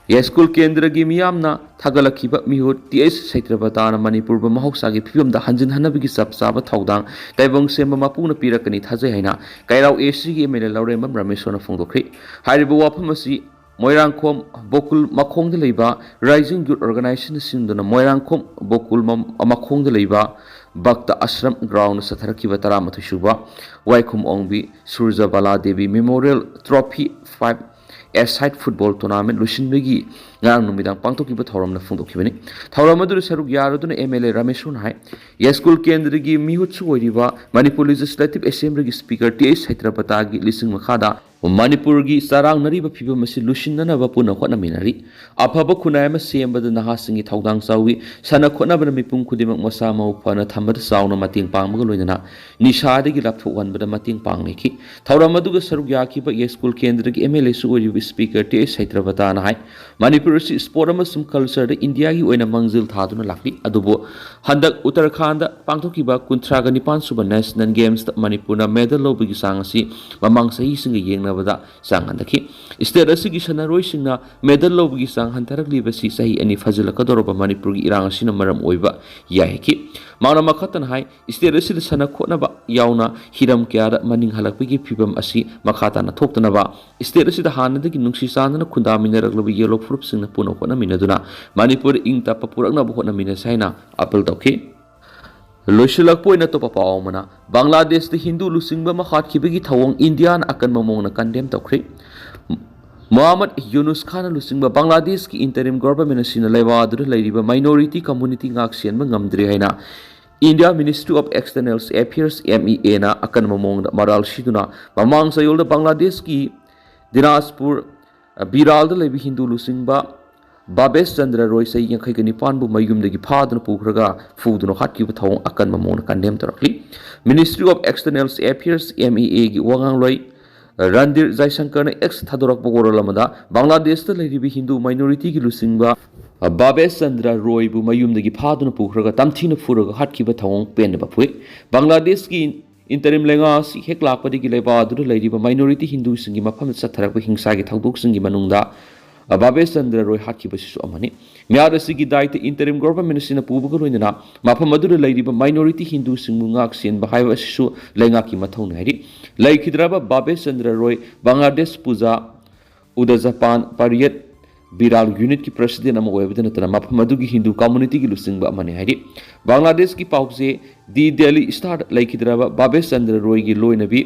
ꯌꯥꯏꯁ꯭ꯀꯨꯜ ꯀꯦꯟꯗ꯭ꯔꯒꯤ ꯃꯤꯌꯥꯝꯅ ꯊꯥꯒꯠꯂꯛꯈꯤꯕ ꯃꯤꯍꯨꯠ ꯇꯤ ꯑꯩꯆ ꯁꯩꯇ꯭ꯔꯕꯇꯥꯅ ꯃꯅꯤꯄꯨꯔꯕꯨ ꯃꯍꯧꯁꯥꯒꯤ ꯐꯤꯕꯝꯗ ꯍꯟꯖꯤꯟꯍꯟꯅꯕꯒꯤ ꯆꯞ ꯆꯥꯕ ꯊꯧꯗꯥꯡ ꯇꯥꯏꯕꯪ ꯁꯦꯝꯕ ꯃꯄꯨꯅ ꯄꯤꯔꯛꯀꯅꯤ ꯊꯥꯖꯩ ꯍꯥꯏꯅ ꯀꯩꯔꯥꯎ ꯑꯦ ꯁꯤꯒꯤ ꯑꯦꯝ ꯑꯦꯜ ꯑꯦ ꯂꯧꯔꯦꯝꯕꯝ ꯔꯥꯃꯦꯁꯣꯔꯅ ꯐꯣꯡꯗꯣꯛꯈ꯭ꯔꯤ꯫ ꯍꯥꯏꯔꯤꯕ ꯋꯥꯐꯝ ꯑꯁꯤ ꯃꯣꯏꯔꯥꯡꯈꯣꯝ ꯕꯣꯀꯨꯜ ꯃꯈꯣꯡꯗ ꯂꯩꯕ Rising Youth Organization ꯁꯤꯟꯗꯨꯅ ꯃꯣꯏꯔꯥꯡꯈꯣꯝ ꯕꯣꯀꯨꯜ ꯃ-, ꯃꯈꯣꯡꯗ ꯂꯩꯕ ꯚꯛꯇ ꯑꯁ꯭ꯔꯝ ground ꯆꯠꯊꯔꯛꯈꯤꯕ ꯇꯔꯥꯃꯥꯊꯣꯏ ꯁꯨꯕ ꯋꯥꯏꯈꯨꯝ ꯑꯣꯡꯕꯤ ꯁꯨꯔꯖ ꯕꯂꯥ Devi Memorial Trophy five A-side football tournament ꯂꯣꯏꯁꯤꯟꯕꯒꯤ ꯉꯔꯥꯡ ꯅꯨꯃꯤꯗꯥꯡ ꯄꯥꯡꯊꯣꯛꯈꯤꯕ ꯊꯧꯔꯝꯅ ꯐꯣꯡꯗꯣꯛꯈꯤꯕꯅꯤ꯫ ꯊꯧꯔꯝ ꯑꯗꯨꯗ ꯁꯔꯨꯛ ꯌꯥꯔꯗꯨꯅ M L A ꯔꯥꯃꯦꯁꯣꯔꯅ ꯍꯥꯏ, ꯌꯥꯏꯁ꯭ꯀꯨꯜ ꯀꯦꯟꯗ꯭ꯔꯒꯤ ꯃꯤꯍꯨꯠꯁꯨ ꯑꯣꯏꯔꯤꯕ Manipur Legislative Assemblyꯒꯤ Speaker T H ꯁꯩꯇ꯭ꯔꯕꯇꯥꯒꯤ ꯂꯤꯆꯤꯡ ꯃꯈꯥꯗ ꯃꯅꯤꯄꯨꯔꯒꯤ ꯆꯔꯥꯡꯅꯔꯤꯕ ꯐꯤꯕꯝ ꯑꯁꯤ ꯂꯨꯁꯤꯟꯅꯅꯕ ꯄꯨꯟꯅ ꯍꯣꯠꯅꯃꯤꯟꯅꯔꯤ꯫ ꯑꯐꯕ ꯈꯨꯟꯅꯥꯏ ꯑꯃ ꯁꯦꯝꯕꯗ ꯅꯍꯥꯁꯤꯡꯒꯤ ꯊꯧꯗꯥꯡ ꯆꯥꯎꯏ꯫ ꯁꯥꯟꯅ ꯈꯣꯠꯅꯕꯅ ꯃꯤꯄꯨꯝ ꯈꯨꯗꯤꯡꯃꯛ ꯃꯁꯥ ꯃꯎ ꯐꯅ ꯊꯝꯕꯗ ꯆꯥꯎꯅ ꯃꯇꯦꯡ ꯄꯥꯡꯕꯒ ꯂꯣꯏꯅꯅ ꯅꯤꯁꯥꯗꯒꯤ ꯂꯥꯞꯊꯣꯛꯍꯟꯕꯗ ꯃꯇꯦꯡ ꯄꯥꯡꯂꯤꯈꯤ꯫ ꯊꯧꯔꯝ ꯑꯗꯨꯒ ꯁꯔꯨꯛ ꯌꯥꯈꯤꯕ ꯌꯥꯏꯁ꯭ꯀꯨꯜ ꯀꯦꯟꯗ꯭ꯔꯒꯤ M L Aꯁꯨ ꯑꯣꯏꯔꯤꯕ Speaker T H ꯁꯩꯇ꯭ꯔꯕꯇꯥꯅ ꯍꯥꯏ, ꯃꯅꯤꯄꯨꯔ ꯑꯁꯤ sport ꯑꯃꯁꯨꯡ cultureꯗ ꯏꯟꯗꯤꯌꯥꯒꯤ ꯑꯣꯏꯅ ꯃꯥꯡꯖꯤꯜ ꯊꯥꯗꯨꯅ ꯂꯥꯛꯂꯤ꯫ ꯑꯗꯨꯕꯨ ꯍꯟꯗꯛ ꯎꯠꯇꯔꯈꯥꯟꯗ ꯄꯥꯡꯊꯣꯛꯈꯤꯕ ꯀꯨꯟꯊ꯭ꯔꯥꯒ ꯅꯤꯄꯥꯟ ꯁꯨꯕ National Gamesꯇ ꯃꯅꯤꯄꯨꯔꯅ medal ꯂꯧꯕꯒꯤ ꯆꯥꯡ ꯑꯁꯤ ꯃꯃꯥꯡ ꯆꯍꯤꯁꯤꯡꯒ ꯌꯦꯡꯅꯕꯗ ꯆꯥꯡ ꯍꯟꯊꯈꯤ꯫ State ꯑꯁꯤꯒꯤ ꯁꯥꯟꯅꯔꯣꯏꯁꯤꯡꯅ medal ꯂꯧꯕꯒꯤ ꯆꯥꯡ ꯍꯟꯊꯔꯛꯂꯤꯕꯁꯤ ꯆꯍꯤ ꯑꯅꯤ ꯐꯥꯖꯤꯜꯂꯛꯀꯗꯧꯔꯕ ꯃꯅꯤꯄꯨꯔꯒꯤ ꯏꯔꯥꯡ ꯑꯁꯤꯅ ꯃꯔꯝ ꯑꯣꯏꯕ ꯌꯥꯏ ꯍꯥꯏꯈꯤ꯫ ꯃꯍꯥꯛꯅ ꯃꯈꯥ ꯇꯥꯅ ꯍꯥꯏ, state ꯑꯁꯤꯗ ꯁꯥꯟꯅ ꯈꯣꯠꯅꯕ ꯌꯥꯎꯅ ꯍꯤꯔꯝ ꯀꯌꯥꯗ ꯃꯅꯤꯡ ꯍꯜꯂꯛꯄꯒꯤ ꯐꯤꯕꯝ ꯑꯁꯤ ꯃꯈꯥ ꯇꯥꯅ ꯊꯣꯛꯇꯅꯕ state ꯑꯁꯤꯗ ꯍꯥꯟꯅꯗꯒꯤ ꯅꯨꯡꯁꯤ ꯆꯥꯟꯅꯅ ꯈꯨꯟꯗꯥꯃꯤꯟꯅꯔꯛꯂꯕ ꯌꯦꯜꯂꯣ ꯐꯨꯔꯨꯞꯁꯤꯡꯅ ꯄꯨꯟꯅ ꯍꯣꯠꯅꯃꯤꯟꯅꯗꯨꯅ ꯃꯅꯤꯄꯨꯔꯗ ꯏꯪ ꯇꯞꯄ ꯄꯨꯔꯛꯅꯕ ꯍꯣꯠꯅꯃꯤꯟꯅꯁꯤ ꯍꯥꯏꯅ appeal ꯇꯧꯈꯤ꯫ ꯂꯣꯏꯁꯤꯜꯂꯛꯄ ꯑꯣꯏꯅ ꯑꯇꯣꯞꯄ ꯄꯥꯎ ꯑꯃꯅ, ꯕꯪꯒ꯭ꯂꯥꯗꯦꯁꯇ ꯍꯤꯟꯗꯨ ꯂꯨꯆꯤꯡꯕ ꯑꯃ ꯍꯥꯠꯈꯤꯕꯒꯤ ꯊꯧꯑꯣꯡ ꯏꯟꯗꯤꯌꯥꯅ ꯑꯀꯟꯕ ꯃꯑꯣꯡꯗ condemn ꯇꯧꯈ꯭ꯔꯦ꯫ ꯃꯣꯍꯥꯃꯗ ꯌꯨꯅꯨꯁ ꯈꯥꯟꯅ ꯂꯨꯆꯤꯡꯕ ꯕꯪꯒ꯭ꯂꯥꯗꯦꯁꯀꯤ interim government ꯑꯁꯤꯅ ꯂꯩꯕꯥꯛ ꯑꯗꯨꯗ ꯂꯩꯔꯤꯕ minority community ꯉꯥꯛ ꯁꯦꯟꯕ ꯉꯝꯗ꯭ꯔꯦ ꯍꯥꯏꯅ India Ministry of External Affairs, M E Aꯅ ꯑꯀꯟꯕ ꯃꯑꯣꯡꯗ ꯃꯔꯥꯜ ꯁꯤꯗꯨꯅ ꯃꯃꯥꯡ ꯆꯌꯣꯜꯗ ꯕꯪꯒ꯭ꯂꯥꯗꯦꯁꯀꯤ ꯗꯤꯅꯥꯖꯄꯨꯔ, ꯕꯤꯔꯥꯜꯗ ꯂꯩꯕ ꯍꯤꯟꯗꯨ ꯂꯨꯆꯤꯡꯕ ꯚꯥꯕꯦꯁ ꯆꯟꯗ꯭ꯔ ꯔꯣꯏ ꯆꯍꯤ ꯌꯥꯡꯈꯩꯒ ꯅꯤꯄꯥꯟꯕꯨ ꯃꯌꯨꯝꯗꯒꯤ ꯐꯥꯗꯨꯅ ꯄꯨꯈ꯭ꯔꯒ ꯐꯨꯗꯨꯅ ꯍꯥꯠꯈꯤꯕ ꯊꯧꯑꯣꯡ ꯑꯀꯟꯕ ꯃꯑꯣꯡꯗ condemn ꯇꯧꯔꯛꯂꯤ꯫ Ministry of External Affairs, M E Aꯒꯤ ꯋꯥꯉꯥꯡꯂꯣꯏ ꯔꯟꯗꯤꯔ ꯖꯥꯏꯁꯪꯀꯔꯅ X ꯊꯥꯗꯣꯔꯛꯄ ꯋꯥꯔꯣꯜ ꯑꯃꯗ ꯕꯪꯒ꯭ꯂꯥꯗꯦꯁꯇ ꯂꯩꯔꯤꯕ ꯍꯤꯟꯗꯨ minorityꯒꯤ ꯂꯨꯆꯤꯡꯕ ꯚꯥꯕꯦꯁ ꯆꯟꯗ꯭ꯔ ꯔꯣꯏꯕꯨ ꯃꯌꯨꯝꯗꯒꯤ ꯐꯥꯗꯨꯅ ꯄꯨꯈ꯭ꯔꯒ ꯇꯝꯊꯤꯅ ꯐꯨꯔꯒ ꯍꯥꯠꯈꯤꯕ ꯊꯧꯑꯣꯡ ꯄꯦꯟꯗꯕ ꯐꯣꯡꯏ꯫ ꯕꯪꯒ꯭ꯂꯥꯗꯦꯁꯀꯤ interim ꯂꯩꯉꯥꯛ ꯑꯁꯤ ꯍꯦꯛ ꯂꯥꯛꯄꯗꯒꯤ ꯂꯩꯕꯥꯛ ꯑꯗꯨꯗ ꯂꯩꯔꯤꯕ minority ꯍꯤꯟꯗꯨꯁꯤꯡꯒꯤ ꯃꯐꯝꯗ ꯆꯠꯊꯔꯛꯄ ꯍꯤꯡꯁꯥꯒꯤ ꯊꯧꯗꯣꯛꯁꯤꯡꯒꯤ ꯃꯅꯨꯡꯗ ꯚꯥꯕꯦꯁ ꯆꯟꯗ꯭ꯔ ꯔꯣꯏ ꯍꯥꯠꯈꯤꯕꯁꯤꯁꯨ ꯑꯃꯅꯤ꯫ ꯃꯤꯍꯥꯠ ꯑꯁꯤꯒꯤ ꯗꯥꯏꯇ interim government ꯑꯁꯤꯅ ꯄꯨꯕꯒ ꯂꯣꯏꯅꯅ ꯃꯐꯝ ꯑꯗꯨꯗ ꯂꯩꯔꯤꯕ minority ꯍꯤꯟꯗꯨꯁꯤꯡꯕꯨ ꯉꯥꯛ ꯁꯦꯟꯕ ꯍꯥꯏꯕ ꯑꯁꯤꯁꯨ ꯂꯩꯉꯥꯛꯀꯤ ꯃꯊꯧꯅꯤ ꯍꯥꯏꯔꯤ꯫ ꯂꯩꯈꯤꯗ꯭ꯔꯕ ꯚꯥꯕꯦꯁ ꯆꯟꯗ꯭ꯔ ꯔꯣꯏ ꯕꯪꯒ꯭ꯂꯥꯗꯦꯁ ꯄꯨꯖꯥ ꯎꯗꯖꯄꯥꯟ ꯄꯥꯔꯤꯌꯠ ꯕꯤꯔꯥꯜ ꯌꯨꯅꯤꯠꯀꯤ ꯄ꯭ꯔꯁꯤꯗꯦꯟ ꯑꯃ ꯑꯣꯏꯕꯗ ꯅꯠꯇꯅ ꯃꯐꯝ ꯑꯗꯨꯒꯤ ꯍꯤꯟꯗꯨ ꯀꯝꯃꯨꯅꯤꯇꯤꯒꯤ ꯂꯨꯆꯤꯡꯕ ꯑꯃꯅꯤ ꯍꯥꯏꯔꯤ꯫ ꯕꯪꯒ꯭ꯂꯥꯗꯦꯁꯀꯤ ꯄꯥꯎꯆꯦ ꯗꯤ ꯗꯦꯂꯤ ꯁ꯭ꯇꯥꯔꯗ ꯂꯩꯈꯤꯗ꯭ꯔꯕ ꯚꯥꯕꯦꯁ ꯆꯟꯗ꯭ꯔ ꯔꯣꯏꯒꯤ ꯂꯣꯏꯅꯕꯤ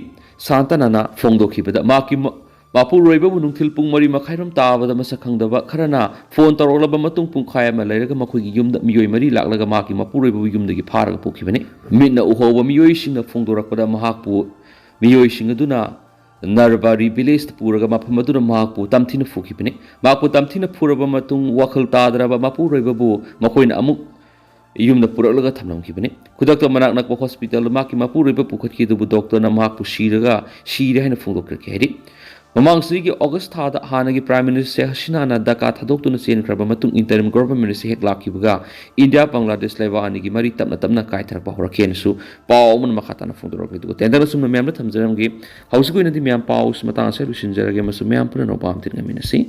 ꯁꯥꯟꯇꯅꯥꯅ ꯐꯣꯡꯗꯣꯛꯈꯤꯕꯗ ꯃꯍꯥꯛꯀꯤ ꯃ-, ꯃꯄꯨꯔꯣꯏꯕꯕꯨ ꯅꯨꯡꯊꯤꯜ ꯄꯨꯡ ꯃꯔꯤ ꯃꯈꯥꯏꯔꯣꯝ ꯇꯥꯕꯗ ꯃꯁꯛ ꯈꯪꯗꯕ ꯈꯔꯅ ꯐꯣꯟ ꯇꯧꯔꯛꯂꯕ ꯃꯇꯨꯡ ꯄꯨꯡꯈꯥꯏ ꯑꯃ ꯂꯩꯔꯒ ꯃꯈꯣꯏꯒꯤ ꯌꯨꯝꯗ ꯃꯤꯑꯣꯏ ꯃꯔꯤ ꯂꯥꯛꯂꯒ ꯃꯍꯥꯛꯀꯤ ꯃꯄꯨꯔꯣꯏꯕꯕꯨ ꯌꯨꯝꯗꯒꯤ ꯐꯥꯔꯒ ꯄꯨꯈꯤꯕꯅꯤ꯫ ꯃꯤꯠꯅ ꯎꯍꯧꯕ ꯃꯤꯑꯣꯏꯁꯤꯡꯅ ꯐꯣꯡꯗꯣꯔꯛꯄꯗ ꯃꯍꯥꯛꯄꯨ, ꯃꯤꯑꯣꯏꯁꯤꯡ ꯑꯗꯨꯅ ꯅꯔꯕꯥꯔꯤ ꯚꯤꯂꯦꯖꯇ ꯄꯨꯔꯒ ꯃꯐꯝ ꯑꯗꯨꯗ ꯃꯍꯥꯛꯄꯨ ꯇꯝꯊꯤꯅ ꯐꯨꯈꯤꯕꯅꯤ꯫ ꯃꯍꯥꯛꯄꯨ ꯇꯝꯊꯤꯅ ꯐꯨꯔꯕ ꯃꯇꯨꯡ ꯋꯥꯈꯜ ꯇꯥꯗ꯭ꯔꯕ ꯃꯄꯨꯔꯣꯏꯕꯕꯨ ꯃꯈꯣꯏꯅ ꯑꯃꯨꯛ ꯌꯨꯝꯗ ꯄꯨꯔꯛꯂꯒ ꯊꯝꯂꯝꯈꯤꯕꯅꯤ꯫ ꯈꯨꯗꯛꯇ ꯃꯅꯥꯛ ꯅꯛꯄ ꯍꯣꯁꯄꯤꯇꯥꯜꯗ ꯃꯍꯥꯛꯀꯤ ꯃꯄꯨꯔꯣꯏꯕ ꯄꯨꯈꯠꯈꯤ, ꯑꯗꯨꯕꯨ ꯗꯣꯛꯇꯔꯅ ꯃꯍꯥꯛꯄꯨ ꯁꯤꯔꯒ, ꯁꯤꯔꯦ ꯍꯥꯏꯅ ꯐꯣꯡꯗꯣꯛꯈ꯭ꯔꯦ ꯍꯥꯏꯔꯤ꯫ ꯃꯃꯥꯡ ꯆꯍꯤꯒꯤ ꯑꯣꯒꯁ ꯊꯥꯗ ꯍꯥꯟꯅꯒꯤ ꯄ꯭ꯔꯥꯏꯝ ꯃꯤꯅꯤꯁꯇꯔ ꯍꯁꯤꯅꯥꯅ ꯗꯀꯥ ꯊꯥꯗꯣꯛꯇꯨꯅ ꯆꯦꯟꯈ꯭ꯔꯕ ꯃꯇꯨꯡ ꯏꯟꯇꯔꯤꯝ ꯒꯣꯚꯔꯟꯃꯦꯟꯠ ꯑꯁꯤ ꯍꯦꯛ ꯂꯥꯛꯈꯤꯕꯒ ꯏꯟꯗꯤꯌꯥ ꯕꯪꯒ꯭ꯂꯥꯗꯦꯁ ꯂꯩꯕꯥꯛ ꯑꯅꯤꯒꯤ ꯃꯔꯤ ꯇꯞꯅ ꯇꯞꯅ ꯀꯥꯏꯊꯔꯛꯄ ꯍꯧꯔꯛꯈꯤꯅꯁꯨ ꯄꯥꯎ ꯑꯃꯅ ꯃꯈꯥ ꯇꯥꯅ ꯐꯣꯡꯗꯣꯔꯛꯂꯤ꯫ ꯑꯗꯨꯒ ꯇꯦꯟꯗꯔ ꯑꯁꯨꯝꯅ ꯃꯌꯥꯝꯗ ꯊꯝꯖꯔꯝꯒꯦ꯫ ꯍꯧꯖꯤꯛꯀꯤ ꯑꯣꯏꯅꯗꯤ ꯃꯌꯥꯝ ꯄꯥꯎ ꯑꯁꯤ ꯃꯇꯥꯡ ꯑꯁꯤꯗ ꯂꯣꯏꯁꯤꯟꯖꯔꯒꯦ ꯑꯃꯁꯨꯡ ꯃꯌꯥꯝ ꯄꯨꯝꯅꯃꯛ ꯄꯥꯎ ꯑꯃ ꯊꯦꯡꯅꯃꯤꯟꯅꯁꯤ꯫